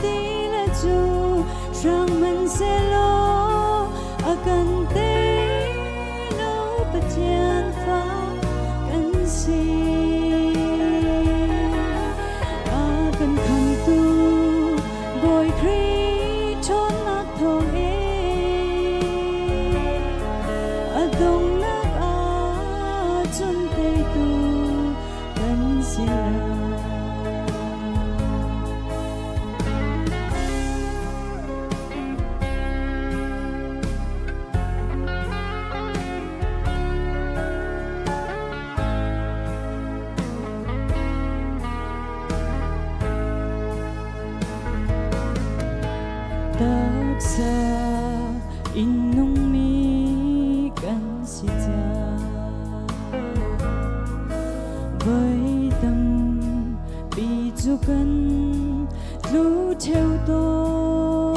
ti le cu hrang hmanhsehlaw a kan tei lo Pathian fa kan si. A kan khamtu Bawi Khrih ṭhawnnak thawngin a donghnak ahcun teitu kan si lai. cia. Voi tampi cu kan tlu ṭheo tawn.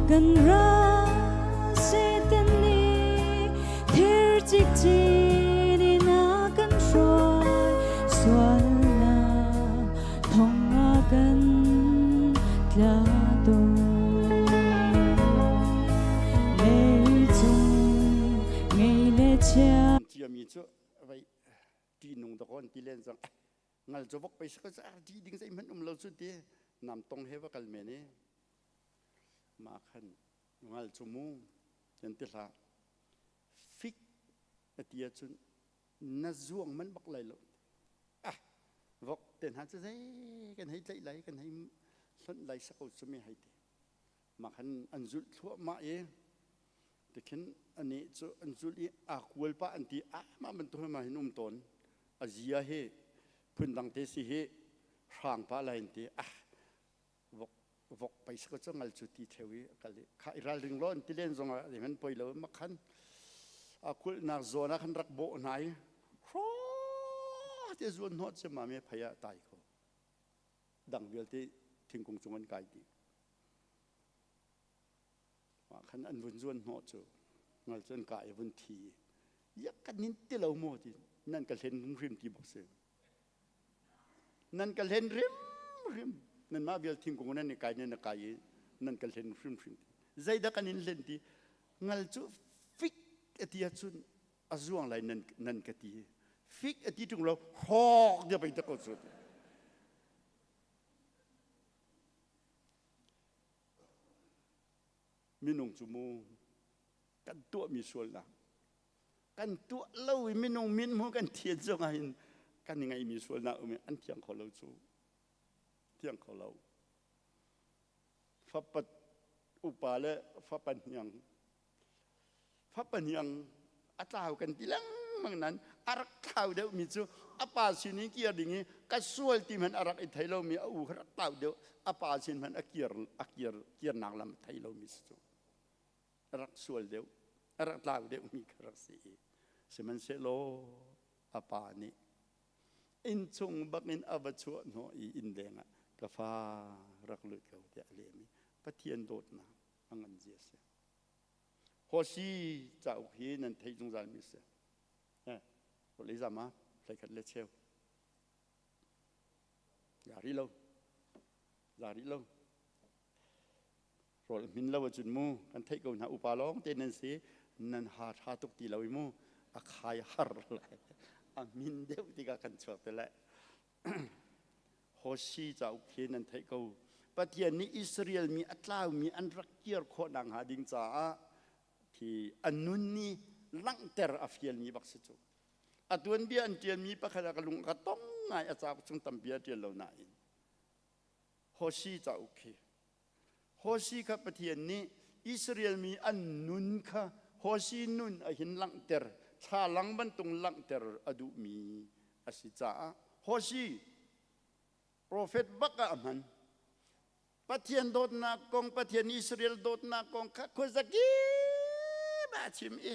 Kan ral Satan nih thir cikcin in a kan hruai sualnak thong ah kan tla tawn. Leicung ngei le chia ciami cu vai ṭihnung dakaw an ti len cang ngal cu vok pei si ko ṭih ding zeihmanh um lo cu ti nam tong he va kal men i mah khan ngal cu mu nan ti hlah fik a ti ahcun na zuang man bak lai lo ah vok te hna cu zei kan hei tlaih lai kan hei hlonh lai sako cu mi hei ti mah khan an zulh thluahmah i tikhin anih cu an zulh i aa kual pah an ti ah mah bantuk hi mah hin um tawn a zia hi phundang te si hi hrang pah lai an ti ah vok vok pei si ko cu ngal cu ti theu i a kal i kha i ralring law an ti len zong ah an poi lo ma khan a kulhnak zawn ah khan rak bawh hna i hraw te zuan hnawh cem ma me phei ah tai ko dang vialte thingkung cung an kai dih mah khan an vun zuan hnawh cu ngal cu an ka i vun thi yak kan nin ti lo maw ti nan ka hlen hrim ti bak si Nan ka hlen hrimhrim. Nanmah vial thingkung nan i kai nan i kai i nan ka hlen hrimhrim. Zeidah kan in hlen ti? Ngal cu fik a ti ahcun a zuang lai nan, nan ka ti. Fik a ti ṭung lo, hrawk dia pei tak ko cu. Minung cu mu kan tuahmi sualnak kan tuah lo i minung min hmu kan thian zong ah hin kan i ngaihmi sualnak um i an thiang kho lo cu thiang kho lo fapa upa le fapa hniang fapa hniang a tlau kan ti lengmang nan a rak thlau deuhmi cu a pa sin in kir ding i ka sual ti hmanh a rak i thei lomi a u kha rak tlau deuh a pa sin hmanh a kir a kir kirnak lam a thei lomi si cu a rak sual deuh a rak tlau deuhmi kha rak si i sihmanhsehlaw a pa nih innchung bakin a va chuah hnawh i inn leng ah ka fa rak lut ko tiah a lem i Pathian dawtnak a ngan zia si. Hosi cauk hi nan theih zungzal mi si. Eh, lei zama hlei le cheu. Ya ri lo. Za ri lo. Rawl hmin lo ahcun mu kan theih ko hna upa lawng te nan si nan ha tha tuk ti lo i mu a khai har lai a min deuh tikah kan chuak te lai Hosi cauk khi nan theih ko Pathian nih Israel mi a tlaumi an rak kir khawh nak hnga ding caah khi a nun ni langhter a fialmi bak si cu a tuanbia an ṭialmi pakhat ah ka lung ka tong ngai a cauk chung tampi a ṭial lo nain Hosi cauk khi Hosi kha Pathian nih Israel mi an nun kha Hosi nun a hin langhter thlalang bantuk langhter a duhmi a si caah Hosi profet bak ah a hman. Pathian dawtnak kong, Pathian Israel dawtnak kong kha khuazakip ah a chim i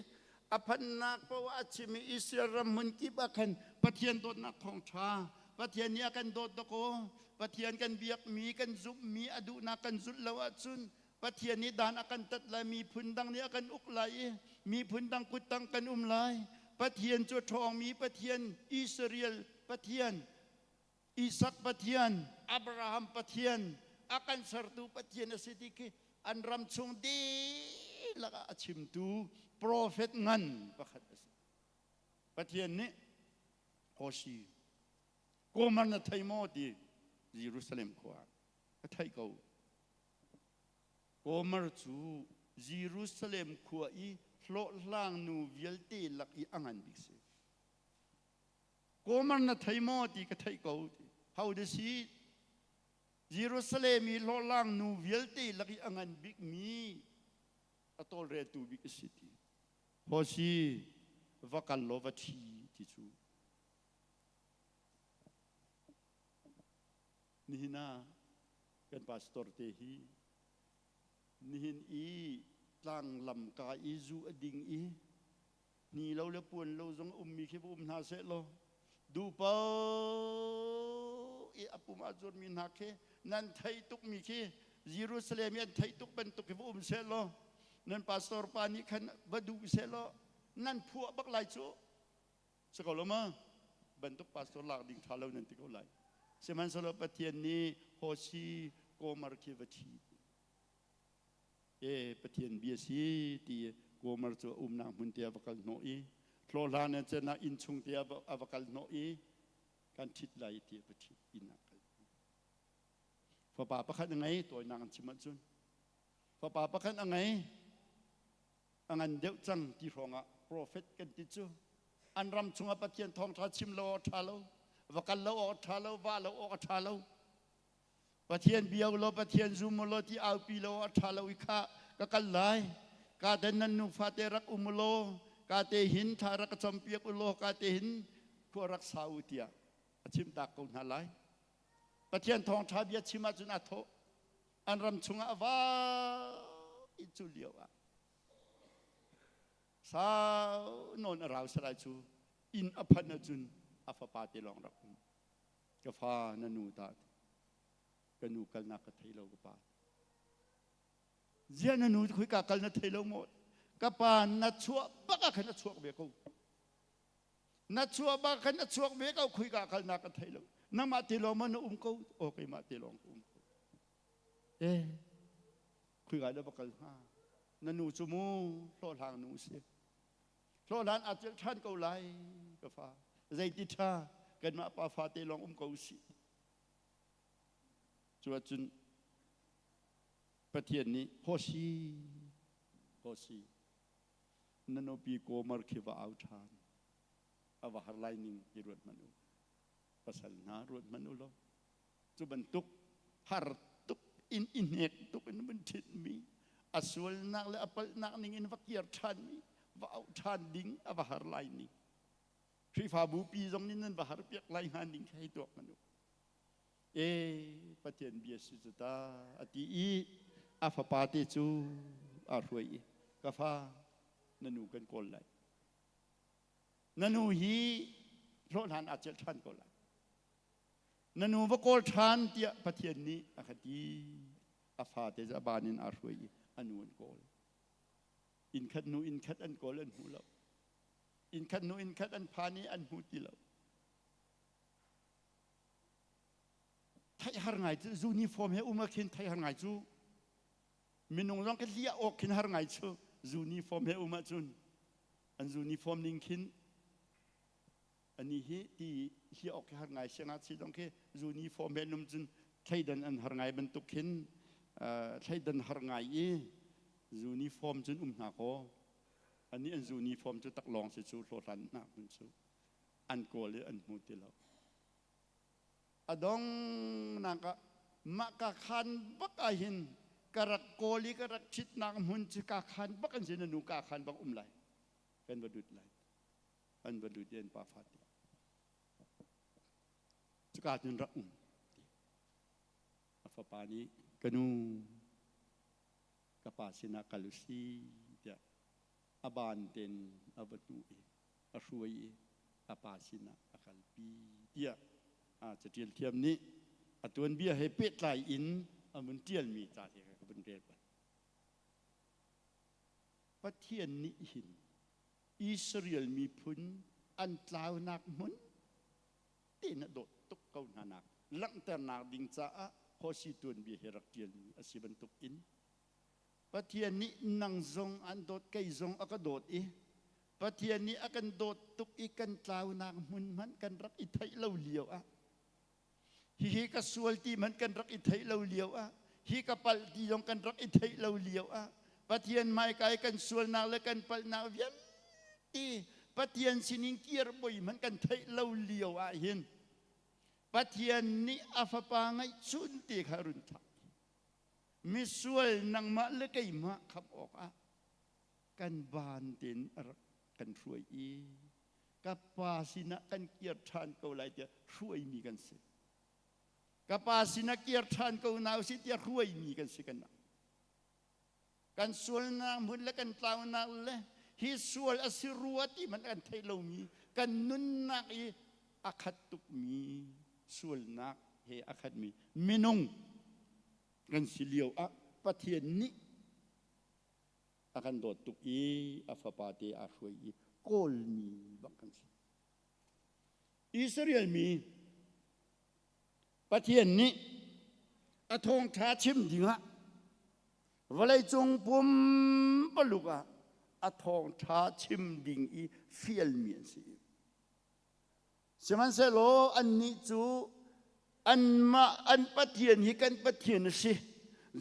a phannak paoh ah a chim i Israel ram hmun kip ah khan Pathian dawtnak thawngṭha Pathian nih a kan dawt dakaw Pathian kan biakmi kan zumhmi a duhnak kan zulh lo ahcun Pathian nih dan a kan tat lai miphun dang nih a kan uk lai i miphun dang kuttang kan um lai Pathian cu a ṭhawngmi Pathian Israel Pathian Isak Pathian Abraham Pathian a kan sertu Pathian a si ti khi an ram chung dihlak ah a chimtu profet ngan pakhat a si Pathian nih Hosi Gomer na thei maw ti Jerusalem khua ka theih ko. Gomer cu Jerusalem khua i hlawhhlang nu vialte lak i a ngan bik si. Gomer na thei maw ti ka theih ko ti. Ho da si? Jerusalem i hlawhhlang nu vialte lak i a ngan bik mi a tawlreltu bik a si ti. Hosi va kal law va thi ti cu Nihin ah kan pastor te hi nihin i Tlang lam ka i zu a ding i ni lo le puan lo zong ummi khi va um hna seh law duhpo i a pum a zuarmi hna khi nan theih tukmi khi Jerusalem i an theih tuk bantuk khi va um seh law nan pastor pa nih khan va duh seh law nan phuah bak lai cu. Si ko lo ma? Bantuk pastor lak ding ṭha lo nan ti ko lai. Sihmanhsehlaw Pathian nih Hosi Gomer khi va ṭhi. E Pathian bia si ti Gomer cu a umnak hmun te a va kal hnawh i hlawhhlan in cun inn chung te a va kal hnawh i kan ṭhit lai ti a va ṭhit inn ah kal. Fapa pakhat a ngei tawinak an chim ahcun fapa pakhat a ngei a ngan deuh cang ti hrawngah profet kan ti cu an ram chungah Pathian thawngṭha chim lo awk ṭha lo va kal lo awk ṭha lo va lo awk a ṭha lo Pathian bia law Pathian zum law ti aupi lo a ṭha lo i kha ka kal lai ka den nan nufa te rak um law ka te hin thla rak ka campiak u law ka te hin khua rak sa u tiah a chim tak ko hna lai Pathian thawngṭha bia chim ahcun a thawh an ram chungah a va i cu lio ah sau nawn a rau salai cu inn a phanh ahcun a fapa te lawng rak um ka fa na nu ta ka nu kalnak ka thei lo ka pa zia na nu khoi ka kal na thei lo maw ka pa na chuah bak ah khan a chuak ve ko Na chuah bak khan a chuak ve ko khuika kalnak ka thei lo. Nangmah te lawng ma na um ko? Aw keimah te lawng ka um ko. Eh, khuika dah va kal hnga? Na nu cu mu hlawhhlang nu si. Hlawhhlan aa celh ṭhan ko lai ka fa. Zeiti ṭha kanmah pa fa te lawng um ko sih. Cu ahcun Pathian nih Hosi, Hosi, na nupi Gomer khi va au ṭhan. A va har lai ning hi ruat hmanh u. Pasal hna ruat hmanh u law. Cu bantuk har tuk in i hnek tuk in vun ṭhitmi, a sualnak le a palhnak ning in va kir ṭhanmi, va auh ṭhan ding a va har lai ning. Khrihfabu pi zong nih nan va har piak lai hnga ning khi hei tuak hmanh u. E Pathian bia si cu ta a ti i a fapa te cu aa hruai i ka fa na nu kan kawl lai na nu hi hlawhhlan aa celh ṭhan ko lai na nu va kawl ṭhan tiah Pathian nih a ka ti a fate cu a ban in aa hruai i a nu an kawl inn khat hnu inn khat an kawl an hmu lo inn khat hnu inn khat an phan i an hmu ti lo Theih har ngai cu uniform he um ah khin theih har ngai cu minung zong ka hliah awk khin har ngai cu uniform he um ahcun an uniform ning khin ani hi ti hliah awk khi har ngai siangngakchia zong khi uniform he num cun thleidan an har ngai bantuk khin thleidan har ngai i uniform cun um hna kaw ani an uniform cu taklawng si cu hlawhhlan hna hmun cu an kawl i an hmu ti lo. A donghnak ah mah ka khaan bak ah hin ka rak kawl i ka rak ṭhitnak hmun cu ka khaan bak an si na nu ka khaan bak um lai kan va lut lai an va lut i an pa fa ti cuka cun rak um a fapa nih ka nu ka pa sinah kal u si tiah a ban ten a va hnuh i a hruai i a pa sinah a kalpi tiah caṭial thiam nih a tuanbia he pehtlai in a vun ṭialmi ca te kha ka vun rel bal. Pathian nih hin Israel miphun an tlaunak hmun tein a dawt tuk ko hna nak langhternak ding caah Hosi tuanbia hi rak ṭialmi a si bantuk in Pathian nih nang zong an dawt kei zong a ka dawt i Pathian nih a kan dawt tuk i kan tlaunak hmun hmanh kan rak i theih lo lio ah hihi ka sual ti hmanh kan rak i theih lo lio ah hi ka palh ti zong kan rak i theih lo lio ah Pathian hmaikai kan sualnak le kan palhnak vialte Pathian sinin kir boi hmanh kan theih lo lio ah hin Pathian nih a fapa ngaihchun te kha run thlah Misual nangmah le keimah khamh awkah kan van tein a rak kan hruai i ka pa sinah kan kir ṭhan ko lai tiah hruaimi kan si. Ka pa sinah kir ṭhan ko hna usih tiah hruaimi kan si kan nak. Kan sualnak hmun le kan tlaunak le hi sual a si rua ti hmanh kan theih lomi kan nunnak i a khat tukmi sualnak he a khatmi minung kan si lio ah Pathian nih a kan dawt tuk i a fapa te aa hruai i kawlmi bak kan si. Israel mi Pathian nih a thawngṭha chim dingah vawleicung pumpaluk ah a thawngṭha chim ding i fialmi an si. Sihmanhsehlaw annih cu anmah an Pathian hi kan Pathian a si.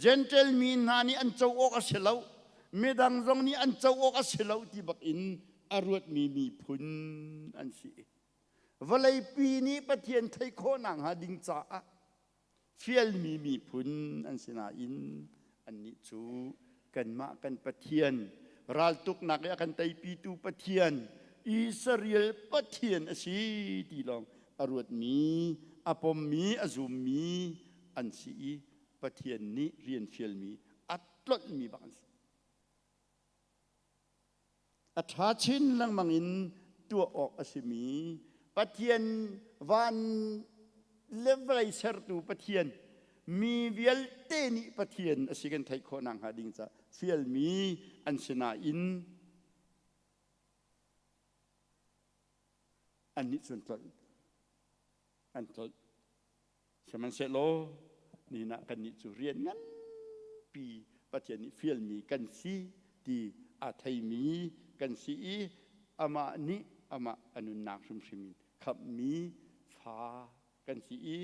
Gentle mi hna nih an co awk a si lo, midang zong nih an co awk a si lo ti bak in a ruatmi miphun an si. Vawleipi nih Pathian theih khawhnak hnga ding caah fialmi miphun an si nain annih cu kanmah kan Pathian raltuknak i a kan teipitu Pathian Israel Pathian a si ti lawng a ruatmi a pommi a zummi an si i Pathian nih rian fialmi a tlonhmi bak an si. A ṭha chin lengmang in tuah awk a simi Pathian van le vawlei sertu Pathian mi vialte nih Pathian a si kan theih khawh nakhnga ding caah fialmi an si nain annih cu an tlolh an tlolh Sihmanhsehlaw nihin ah kannih cu rian nganpi Pathian nih fialmi kan si ti aa theimi kan si i amah nih amah a nunnak hrimhrim in khamhmi fa kan si i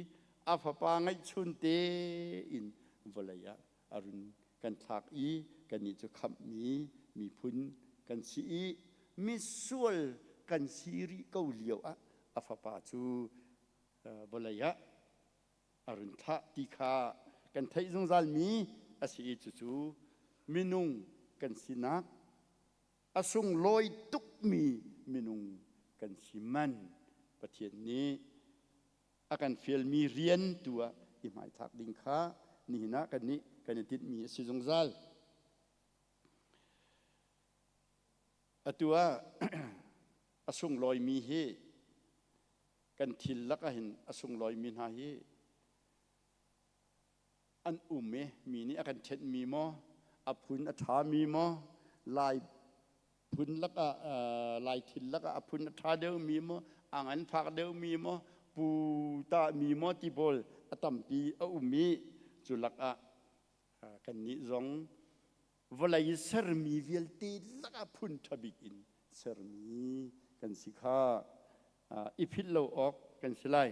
a fapa ngeihchun tein vawlei ah a run kan thlak i kannih cu khamhmi miphun kan si i misual kan si rih ko lio ah a fapa cu vawlei ah a run thlah ti kha kan theih zungzalmi a si i cucu minung kan sinak a sunglawi tukmi minung kan si man Pathian nih a kan fialmi rian tu ah i hmaithlak ding kha nihin ah kannih kan i tinhmi a si zungzal. Atu ah a sunglawimi hi kan thil lakah hin a sunglawimi hna hi an um i mi nih a kan ṭhenhmi maw a phun a ṭhami maw lai phun lakah lai thil lakah a phun a ṭha deuhmi maw a ngan fak deuhmi maw pu tahmi maw ti pawl a tampi a um i cu lakah kannih zong vawlei sermi vialte lakah phun ṭha bik in sermi kan si kha i philh lo awk kan si lai.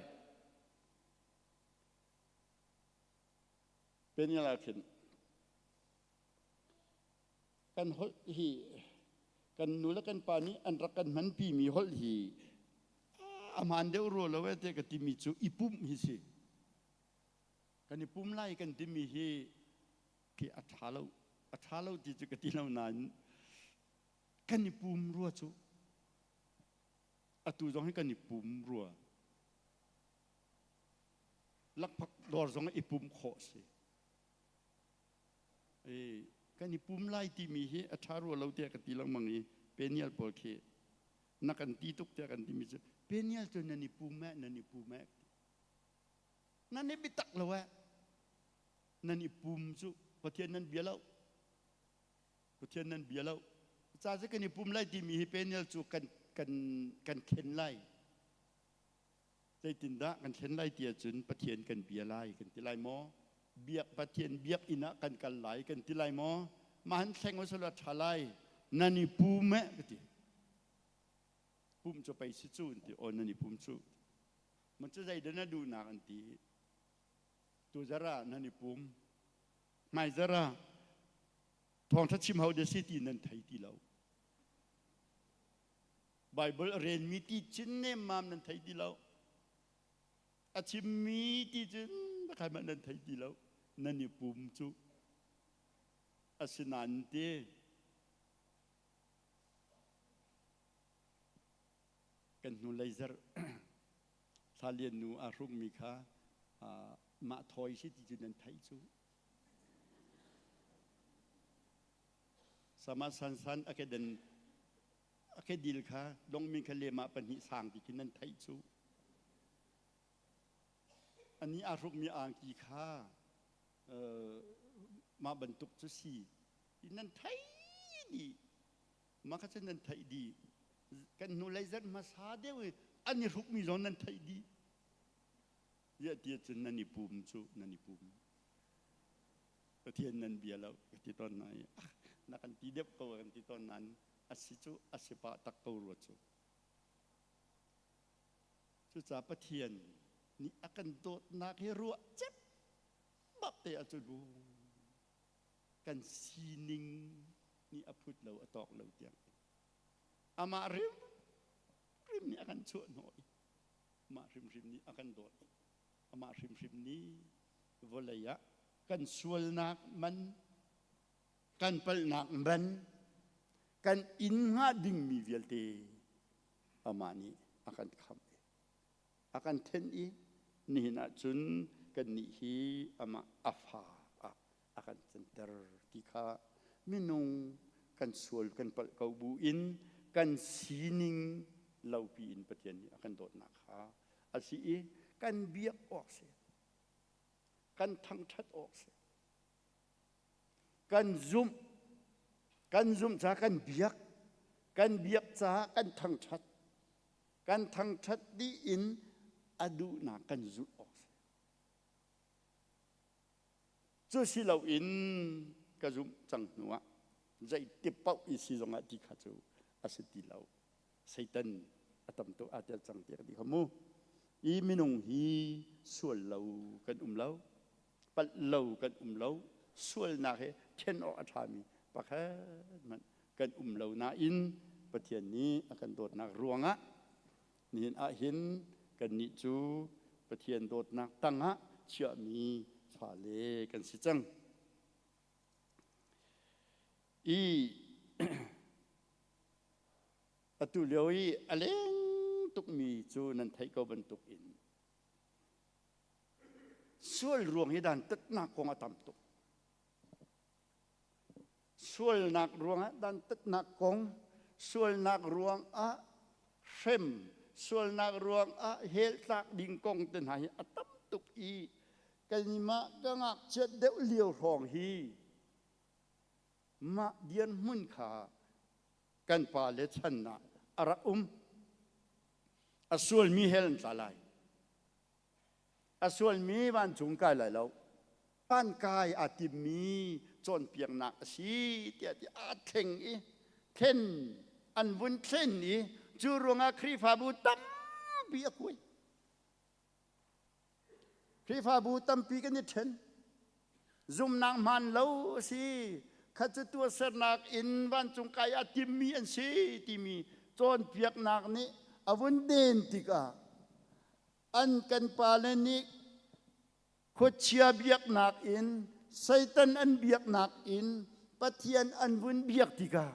Peniel ah khin kan holh hi kan nu le kan pa nih an rak kan hmanpimi holh hi a hmaan deuh rua lo e te ka timi cu i pumh hi si. Kan i pum lai kan timi hi khi a ṭha lo a ṭha lo ti cu ka ti lo nain kan i pum rua cu atu zong hi kan i pum rua lakphak dawr zong i pum khawh si e kan i pum lai timi hi a ṭha rua lo tiah ka ti lengmang i penial pawl khi na kan ti tuk tiah kan timi cu penial cu nan i pum eh nan i pum eh nan i biatak lo eh nan i pum cu Pathian nan bia lo Pathian nan bia lo ca cu kan i pum lai timi hi penial cu kan kan kan thlen lai zeitindah kan thlen lai ti ahcun Pathian kan bia lai kan ti lai maw biak Pathian biak inn ah kan kal lai kan ti lai maw mah han thleng usala tha lai nan i pum eh ka ti pum cu pei si cu an ti aw nan i pum cu man cu zeidah na duhnak an ti Tuzarh ah nan i pum. Hmaizarh ah thawngṭha chim ho da si ti nan thei ti lo. Bible a relmi ti cin nemmam nan thei ti lo. A chimmi ti cun pakhat hmanh nan thei ti lo. Nan i pum cu. Asinain ti kan hnulei zarh Thla Lian nu aa hrukmi kha mah thawi si ti cu nan theih cu. Sama Sansan a kedan a kedil kha dongmi kha lema pahnih sang ti khi nan theih cu. Ani aa hrukmi angki kha mah bantuk cu si nan thei dih. Mah kha cu nan theih dih. Kan hnulei zarh hmasa deuh i an i hrukmi zong nan theih dih. Ziah ti ahcun nan i pum cu nan i pum. Pathian nan bia lo ka ti tawn hna i ah na kan ti deuh ko kan ti tawn nain a si cu a si pah tak ko rua cu. Cucaah Pathian nih a kan dawtnak hi ruah cep bak te ahcun kan sining nih a phut lo a tawk lo tiang amah hrimhrim nih a kan chuah hnawh i amah hrimhrim nih a kan dawt i amah hrimhrim nih vawlei ah kan sualnak man kan palhnak man kan inn hnga dingmi vialte amah nih a kan khamh i a kan thenh i nihin ah cun kannih hi amah a fa ah a kan canter ti kha minung kan sual kan palh ko bu in kan sining lopi in Pathian nih a kan dawtnak kha a si i kan biak awk si kan thangṭhat awk si kan zumh kan zumh caah kan biak kan biak caah kan thangṭhat kan thangṭhat dih in a duhnak kan zulh awk si cu si loin ka zumh cang hnu ah zeiti paoh i si zongah ti kha cu a si ti lo Satan a tam tuk aa tel cang tiah ka ti kha mu i minung hi sual lo kan um lo palh lo kan um lo sualnak he then awk a ṭhami pakhat hmanh kan um lo nain Pathian nih a kan dawtnak ruangah nihin ah hin kannih cu Pathian dawtnak tangah chiahmi fale kan si cang. I atu lio i a leng tukmi cu nan theih ko bantuk in sual ruang hi dantatnak kong a tam tuk. Sualnak ruangah dantatnak kong, sualnak ruangah hrem, sualnak ruangah hell tlak ding kong te hna hi a tam tuk i keimah ka ngakchiat deuh lio hrawng hi mah dirhmun kha kan pale chan ah a rak um. A sualmi hell an tla lai. A sualmi vancung kai lai lo. Van kai aa timmi cawnpiaknak a si tiah ti aa thleng i thlen an vun thlen i cu ruangah Khrihfabu tampi a kuai. Khrihfabu tampi kan i ṭhen. Zumnak hmaan lo a si. Khat cu tuahsernak in vancung kai aa timmi an si timi cawnpiaknak nih a vun den tikah an kan pale nih khuachia biaknak in Satan an biaknak in Pathian an vun biak tikah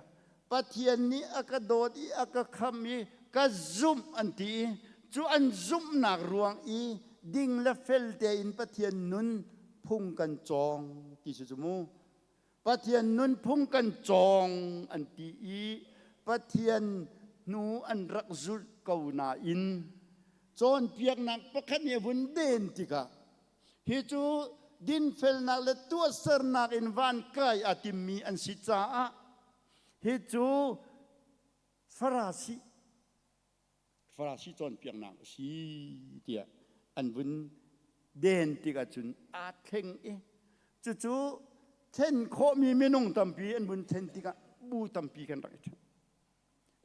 Pathian nih a ka dawt i a ka khamh i ka zumh an ti i cu an zumhnak ruang i ding le fel tein Pathian nun phung kan cawng ti si cu mu. Pathian nunphung kan cawng an ti i Pathian hnu an rak zulh ko nain cawnpiaknak pakhat nih a vun den tikah hi cu dinfelnak le tuahsernak in van kai a timmi an si caah hi cu Farasi Farasi cawnpiaknak a si tiah an vun den tikah cun aa thleng i cucu thlen khawhmi minung tampi an vun thlen tikah bu tampi kan rak i ṭhen.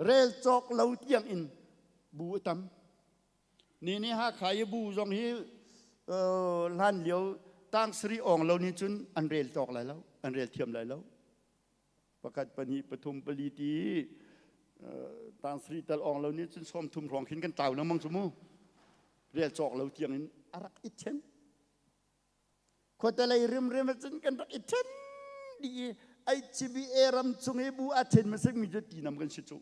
Rel cawk lo tiang in bu a tam. Ni ni Hakha i bu zong hi hlan lio tang sarih awng lo nih cun an rel cawk lai lo, an rel thiam lai lo. Pakhat, pahnih, pathum, pali ti tang sarih tal awng lo nih cun sawm thum hrawng khin kan tlau lengmang cu mu. Rel cawk lo tiang in a rak i ṭhen. Khuate lei rimrim ah cun kan rak i ṭhen dih i HCBA ram chung i bu a ṭhen hmasat mi cu ti nam kan si cu.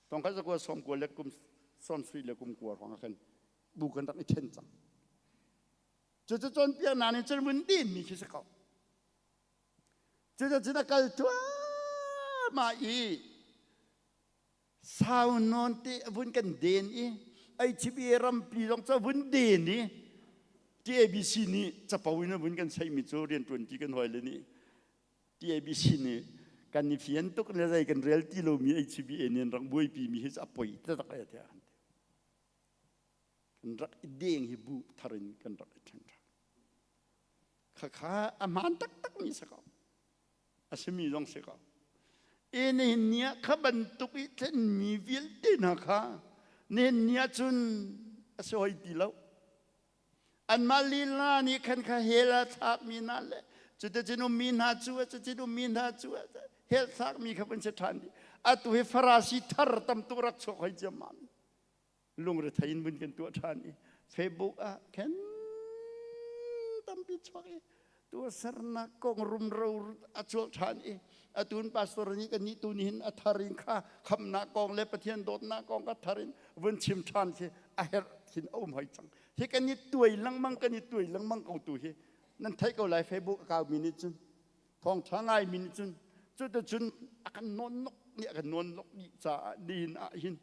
Tongkhat zakua sawm kua le kum sawm sarih le kum kua hrawng ah khan bu kan rak i ṭhen cang. Cucu cawnpiaknak nih cun vun din mi khi si ko. Cuticun a kal thluahmah i sau nawn te a vun kan den i HBA rampi zong cu a vun den i TABC nih capo in a vun kan seihmi cu rianṭuanṭi kan hawile nih TABC nih kan i fian tuk le zei kan rel ti lomi HBA nih an rak buaipi mi hi cu a poi taktak e tiah an ti. Kan rak i deng hi bu thar in kan rak i ṭhen ṭhan. Khakha a hmaan taktakmi si ko. A simi zong si ko. E nihin ni ah kha bantuk i thlenmi vialte hna kha nihin ni ah cun a si hoi ti lo. Anmah lila nih khan kha hell ah thlakmi hna le cuticun ummi hna cu cuticun ummi hna cu hell thlakmi kha vun si ṭhan dih. Atu hi Farasi thar tam tuk rak chuak hoi ciammam. Lungrethei in vun kan tuah ṭhan i Facebook ah khan tampi chuak i tuahsernak kong rumro a chuak ṭhan i atun pastor nih kan nih tu nihin a thar in kha khamnak kong le Pathian dawtnak kong ka thar in vun chim ṭhan khi a herh thin a um hoi cang. Hi kan i tuai lengmang kan i tuai lengmang ko tu hi nan theih ko lai Facebook a kaumi nih cun thawngṭha ngaimi nih cun cuticun a kan nawnnok nih a kan nawnnok dih caah nihin ah hin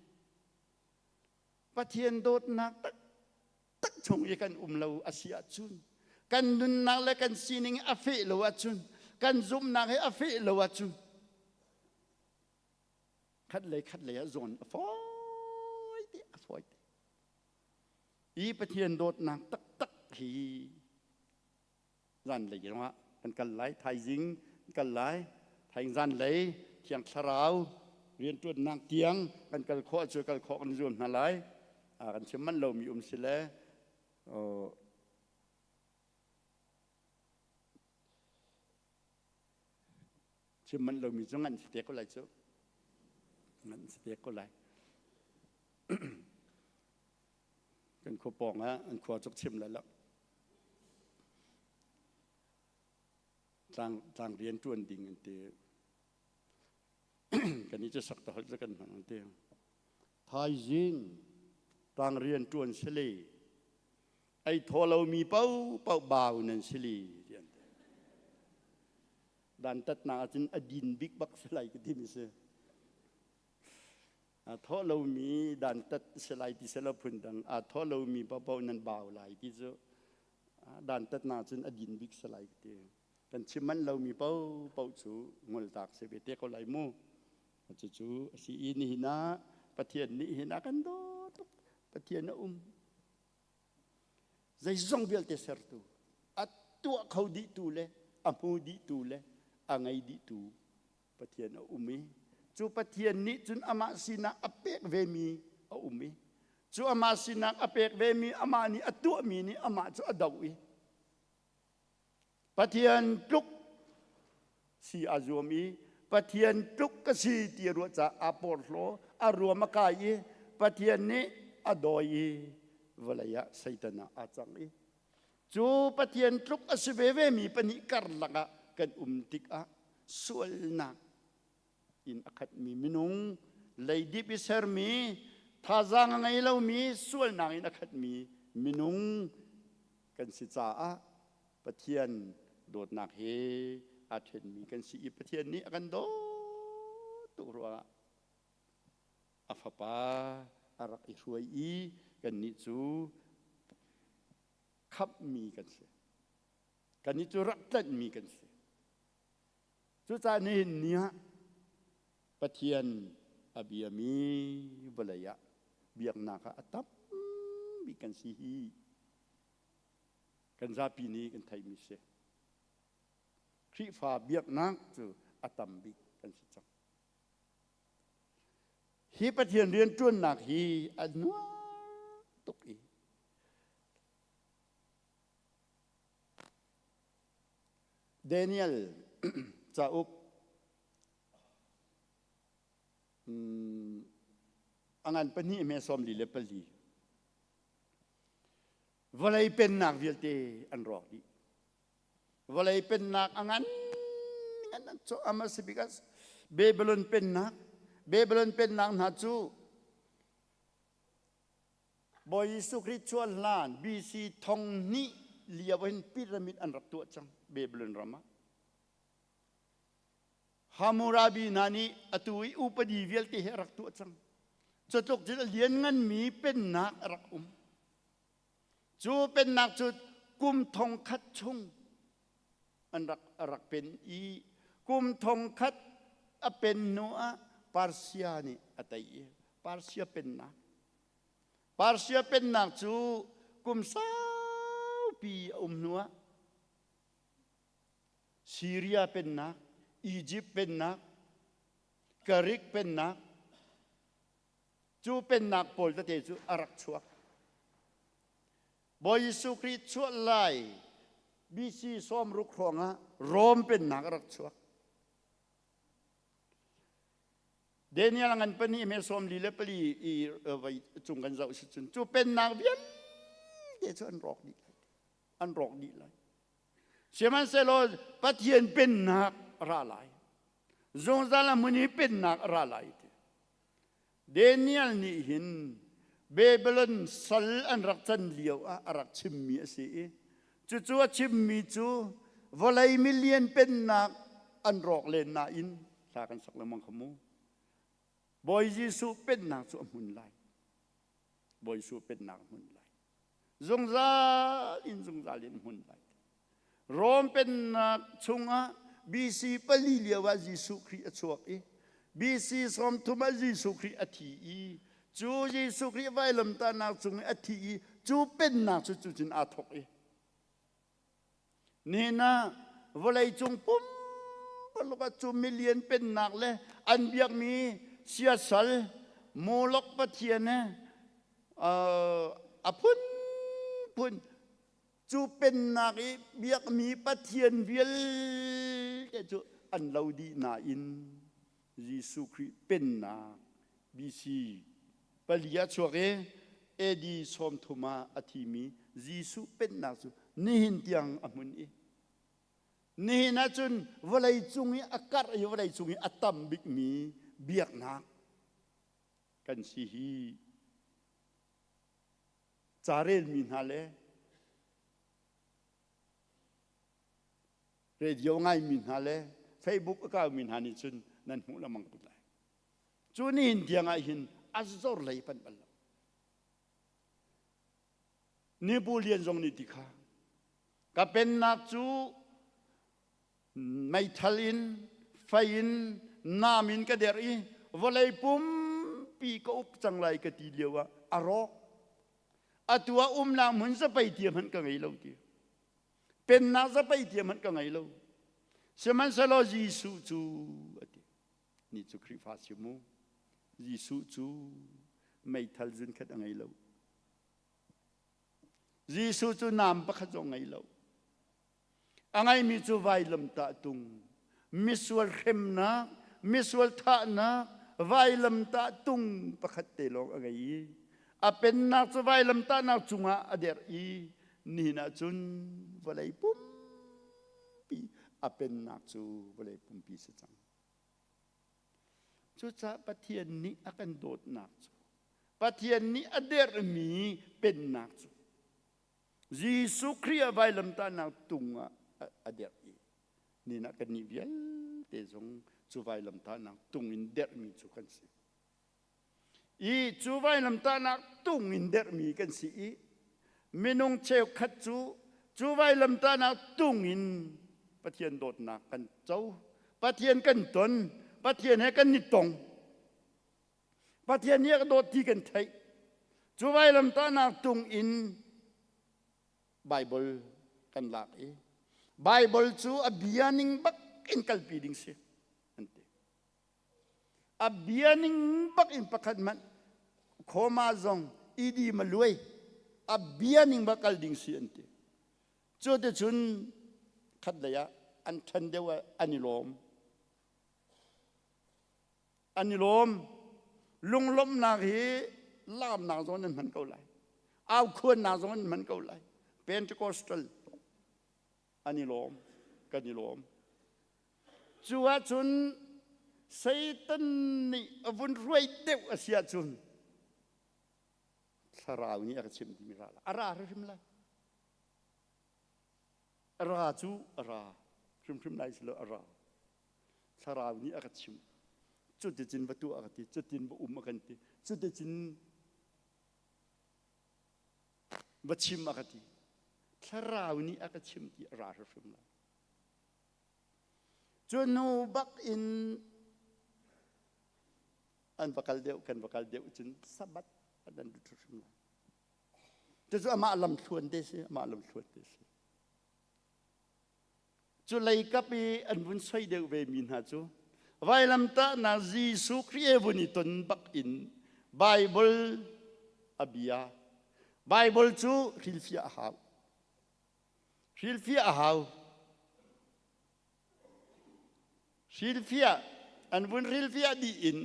Pathian dawtnak taktak chung i kan um lo a si ahcun kan nunnak le kan sining a feh lo ahcun kan zumhnak hi a feh lo ahcun khat lei khat lei ah zawn a fawi te a fawi te i Pathian dawtnak taktak hi zanlei zongah kan kal lai thaizing kan kal lai thaing zanlei thiang thlarau rianṭuannak tiang kan kal khawh cu kal khawh kan zuam hna lai kan chim manh lomi um si le chim manh lomi cu ngan si te ko lai cu ngan si te ko lai kan khua pawng ah an khua cuk chim lai lo tlang tlang rian ṭuan ding an ti kan i cu sak ta holh cu kan hmang an ti thaizing tlang rian ṭuan sili ei thaw lomi paohpaoh bau nan sili ti an ti dantatnak ahcun a din bik bak si lai ka timi si Aa thawh lomi dantat si lai ti selaw phundang aa thawh lomi paohpaoh nan bau lai ti cu dantatnak cun a din bik si lai ka ti. Kan chim manh lomi paohpaoh cu ngoltak si ve te ko lai mu. Cucu a si i nihin ah Pathian nih hin a kan dawt tuk. Pathian a um. Zeizong vialte sertu, a tuah kho dihtu le a hmu dihtu le a ngei dihtu Pathian a um i cu Pathian nih cun amah sinak a pek vemi a um i cu amah sinak a pek vemi amah nih a tuahmi nih amah cu a doh i Pathian tluk si a zuam i Pathian tluk ka si ti a ruah caah aa porhlaw a ruam a kai i Pathian nih a dawi i vawlei ah Satan ah aa cang i Cu Pathian tluk a si veve mi pahnih karlak ah kan um tikah sualnak in a khatmi minung leidip i sermi thazaang a ngei lomi sualnak in a khatmi minung kan si caah Pathian dawtnak he aa ṭhenmi kan si i Pathian nih a kan dawt tuk ruangah a fapa a rak i hruai i kannih cu khamhmi kan si. Kannih cu rak tlanhmi kan si. Cucaah nihin ni ah Pathian a biami vawlei ah biaknak ah a tam bik kan si hi kan zapi nih kan theihmi si. Khrihfa biaknak cu a tam bik kan si cang. Hi Pathian rianṭuannak hi a nuam tuk i Daniel cauk a ngan pahnih hme 44 vawlei pennak vialte an rawk dih. Vawlei pennak a ngan ngan an cu ama si bik Babylon pennak Babylon pennak hna cu Bawi Jesuh Khrih chuah hlan BC thong hnih lio hin pyramid an rak tuah cang Babylon ram ah. Hammurabi hna nih atu i upadi vialte hi a rak tuah cang. Cutluk cun a liannganmi pennak a rak um. Cu pennak cu kum thong khat chung an rak a rak pen i kum thong khat a pen hnu ah Persia nih a tei i Persia pennak Persia pennak cu kum saupi a um hnu ah Syria pennak, Egypt pennak, Greek pennak, cu pennak pawl tete cu a rak chuak. Bawi Jesuh Khrih chuah lai BC 60 hrawng ah Rom pennak a rak chuak. Daniel ngan pahnih hme 44 i vai cung kan zoh si cun cu pennak vialte cu an rawk dih lai. An rawk dih lai. Sihmanhsehlaw Pathian pennak a ra lai. Zungzal a hmun i pennak a ra lai ti. Daniel nih hin Babylon sal an rak can lio ah a rak chimmi a si i cucu a chimmi cu vawlei milian pennak an rawk len nain hla kan sak lengmang kha mu. Bawi Jesuh pennak cu a hmun lai. Bawi Jesuh pennak a hmun lai. Zungzal in zungzal in hmun lai. Rom pennak chungah BC pali lio ah Jesuh Khrih a chuak i BC 30 ah Jesuh Khrih a thi i cu Jesuh Khrih vailamtahnak cung i a thi i cu pennak cu cucun aa thawk i nihin ah vawleicung pumpaluk ah cu million pennak le an biakmi siasal Molok pathian he a phunphun cu pennak i biakmi pathian vialte cu an lo dih nain Jesuh Khrih pennak BC pali ah chuak i AD 30 ah a thimi Jesuh pennak cu nihin tiang a hmun i nihin ahcun vawlei cung i a karh i vawlei cung i a tam bikmi biaknak kan si hi ca relmi hna le radio ngaimi hna le Facebook a kaumi hna nih cun nan hmuh lengmang ko lai. Cu nihin tiang ah hin a zor lei panh bal lo. Nipu Lian zong nih ti kha ka pennak cu meithal in fei in nam in ka der i vawlei pumpi ka uk cang lai ka ti lio ah a rawk. Atu ah umnak hmun zapei tia hmanh ka ngei lo ti. Pennak zapei tia hmanh ka ngei lo. Sihmanhsehlaw Jesuh cu a ti. Ni cu Khrihfa si mu. Jesuh cu meithal zunkhat a ngei lo. Jesuh cu nam pakhat zong ngei lo. A ngeimi cu vailamtah tung, misual hremnak, misual thahnak, vailamtah tung pakhat te lawng a ngei i a pennak cu vailamtahnak cungah a derh i nihin ah cun vawlei pumpi a pennak cu vawlei pumpi si cang. Cucaah Pathian nih a kan dawtnak cu Pathian nih a derhmi pennak cu Jesuh Khrih a vailamtahnak tung ah a derh i nihin ah kannih vialte zong cu vailamtahnak tung in derhmi cu kan si. I cu vailamtahnak tung in derhmi kan si i minung cheukhat cu cu vailamtahnak tung in Pathian dawtnak kan co, Pathian kan ton, Pathian he kan i tong. Pathian nih a ka dawt ti kan theih. Cu vailamtahnak tung in Bible kan lak i Bible cu a bia ning bak in kalpi ding si an ti. A bia ning bak in pakhat hmanh khoma zong idi maluai a bia ning bak kal ding si an ti. Cu ti cun khat lei ah an ṭhan deuh ah an i lawm. An i lawm. Lunglawmhnak hi laamnak zong nan hman ko lai. Aukhuannak zong nan hman ko lai. Pentecostal an i lawm. Kan i lawm. Cu ahcun Satan nih a vun hruai deuh a si ahcun thlarau nih a ka chimh timi ra a ra hrimhrim lai. A ra cu a ra hrimhrim lai si lo a ra. Thlarau nih a ka chimh. Cuticun va tuah a ka ti, cutin va um a kan ti, cuticun va chim a ka ti. Thlarau nih a ka chim ti a ra hrimhrim lai. Cu hnu bak in an va kal deuh kan va kal deuh cun Sabbath an lut hrimhrim lai. Cucu amah lamthluan te si, amah lamthluan te si. Cu leikap i an vun soi deuh ve mi hna cu vailamtahnak Jesuh Khrih he vun i ton bak in Bible a bia. Bible cu hrilhfiah a hau. Hrilhfiah a hau. Hrilhfiah an vun hrilhfiah dih in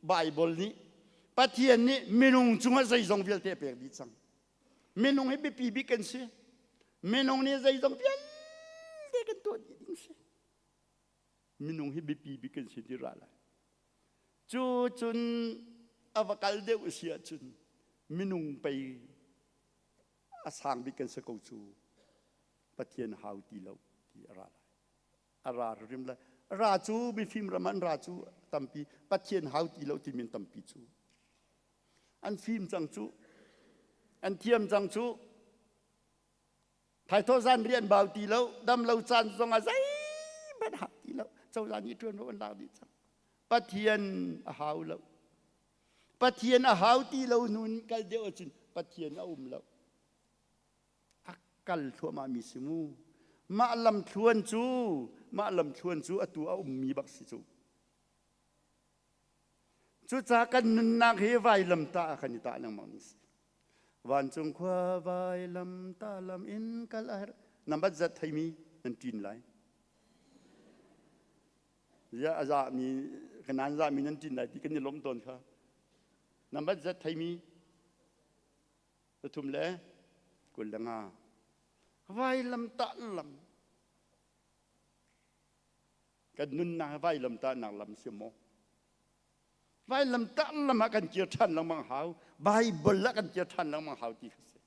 Bible nih Pathian nih minung cungah zeizong vialte a pek dih cang. Minung hi biapi bik kan si. Minung nih zeizong vialte kan tuah dih ding si. Minung hi biapi bik kan si ti ra lai. Cu cun a va kal deuh si ahcun minung pei a sang bik kan si ko cu Pathian hau ti lo ti a ra lai. A ra rim lai. Ra cu mifim ram an ra cu tampi Pathian hau ti lo timi tampi cu. An fim cang cu. An thiam cang cu. Thaithawh zan rian bau ti lo, dam lo caan zong ah zeihmanh hau ti lo. Cozah nih ṭuanvo an lak dih cang. Pathian a hau lo. Pathian a hau ti lo nun kal deuh ahcun Pathian a um lo. A kal thluahmah mi si mu. Mah lamthluan cu mah lamthluan cu atu a ummi bak si cu. Cucaah kan nunnak hi vailamtah ah kan i tah lengmang mi si. Vancung khua vailamtah lam in kal a herh. Nambat zat theimi nan ṭin lai. Ziah a zahmi kanan zahmi nan ṭin lai ti kan i lawmh tawn kha. Nambat zat theimi pathum le 25. Vailamtah lam Kan nunnak vailamtahnak lam si maw? Vailamtah lam ah kan kir ṭhan lengmang hau. Baibal ah kan kir ṭhan lengmang hau ti kha si.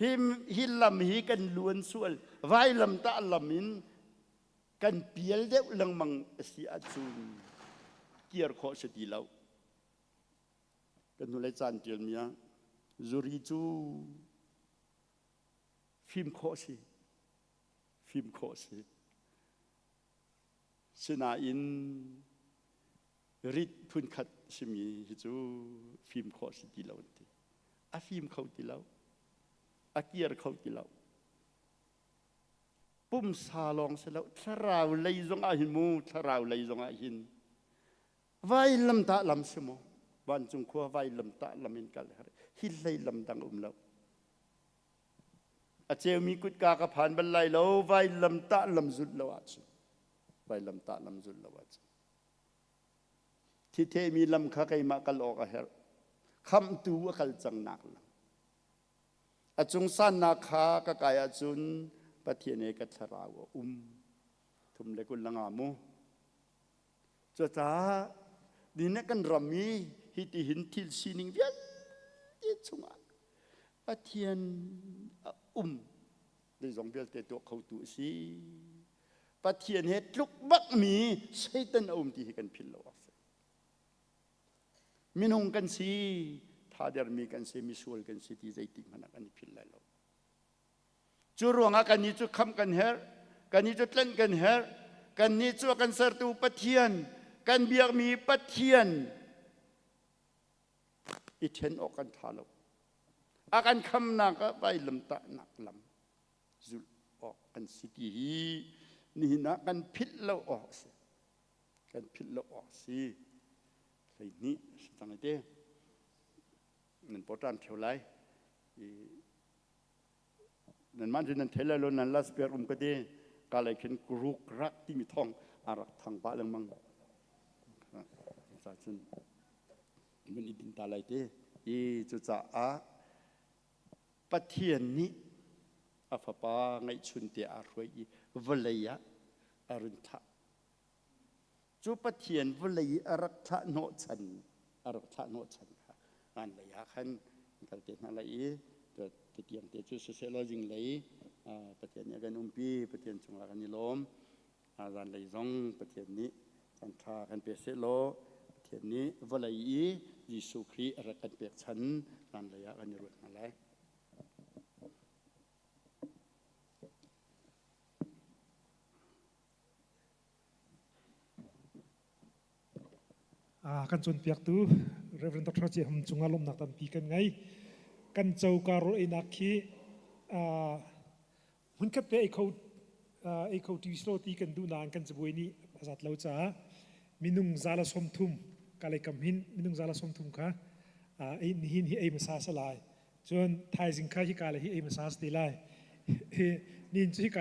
Hi, hi lam hi kan luan sual. Vailamtah lam in kan pial deuh lengmang a si ahcun kir khawh si ti lo. Kan hnulei caan ṭialmi ah zuri cu fim khawh si. Fim khawh si. Sinain rit phunkhat simi hi cu fim khawh si ti lo an ti. A fim kho ti lo. A kir kho ti lo. Pumsa lawng si lo, thlarau lei zong ah hin mu, thlarau lei zong ah hin vailamtah lam si maw? Vancung khua vailamtah lam in kal her. Hi hlei lam dang um lo. A ceumi kutka ka phan bal lai lo, vailamtah lam zulh lo ahcun. Vailamtah lam zulh lo ahcun. Thithehmi lam kha keimah kal awk a herh. Khamhtu a kal cangnak lam. A cung sannak kha ka kai ahcun Pathian he ka thlarau a um. Thum le kul langa mu. Cucaah ni kan ram i hitihin thil sining vialte chungah Pathian a um zeizong vialte tuah khotu a si. Pathian he tluk bakmi Satan a um ti hi kan philh lo awk si. Minung kan si, thadermi kan si, misual kan si ti zeitik hmanh ah kan i philh lai lo. Cu ruangah kannih cu khamh kan herh, kannih cu tlanh kan herh, kannih cu a kan sertu Pathian, kan biakmi Pathian i ṭhen awk kan ṭha lo. A kan khamnak ah vailamtahnak lam zulh awk kan si ti hi nihin ah kan philh lo awk a si. Kan philh lo awk a si. 12 si cang te. Nan pawṭam ṭheo lai. Nanmah cu nan thei lai lo nan lasper um ka ti ka lei khin kuruk rak timi thawng a rak thang pah lengmang ca cun mun i din ta lai ti i cucaah Pathian nih a fapa ngeihchun te aa hruai i vawlei ah a run thlah Cu Pathian vawlei i a rak thlah hnawhchan a rak thlah hnawhchan kha van lei ah khan kal te hna lai i tiang te cu siseh law zinglei Pathian nih a kan umpi Pathian cungah kan i lawm. Zanlei zong Pathian nih kan ṭha kan pe sehlaw Pathian nih vawlei i Jesuh Khrih a rak kan pek chan zanlei ah kan i ruat hna lai. Kan cawnpiaktu Reverend Dr. Che Hum cungah lawmhnak tampi kan ngei. Kan coka rawl einak khi hmunkhat te ei kho ei kho ti selaw ti kan duh nain kan cabuai nih a zat lo caah minung zala 30 kalay kam hin minung zala 30 kha ei nihin hi ei hmasa sa lai. Cun thaizing kha hika le hi ei hmasa sa te lai. Nihin cu hika le.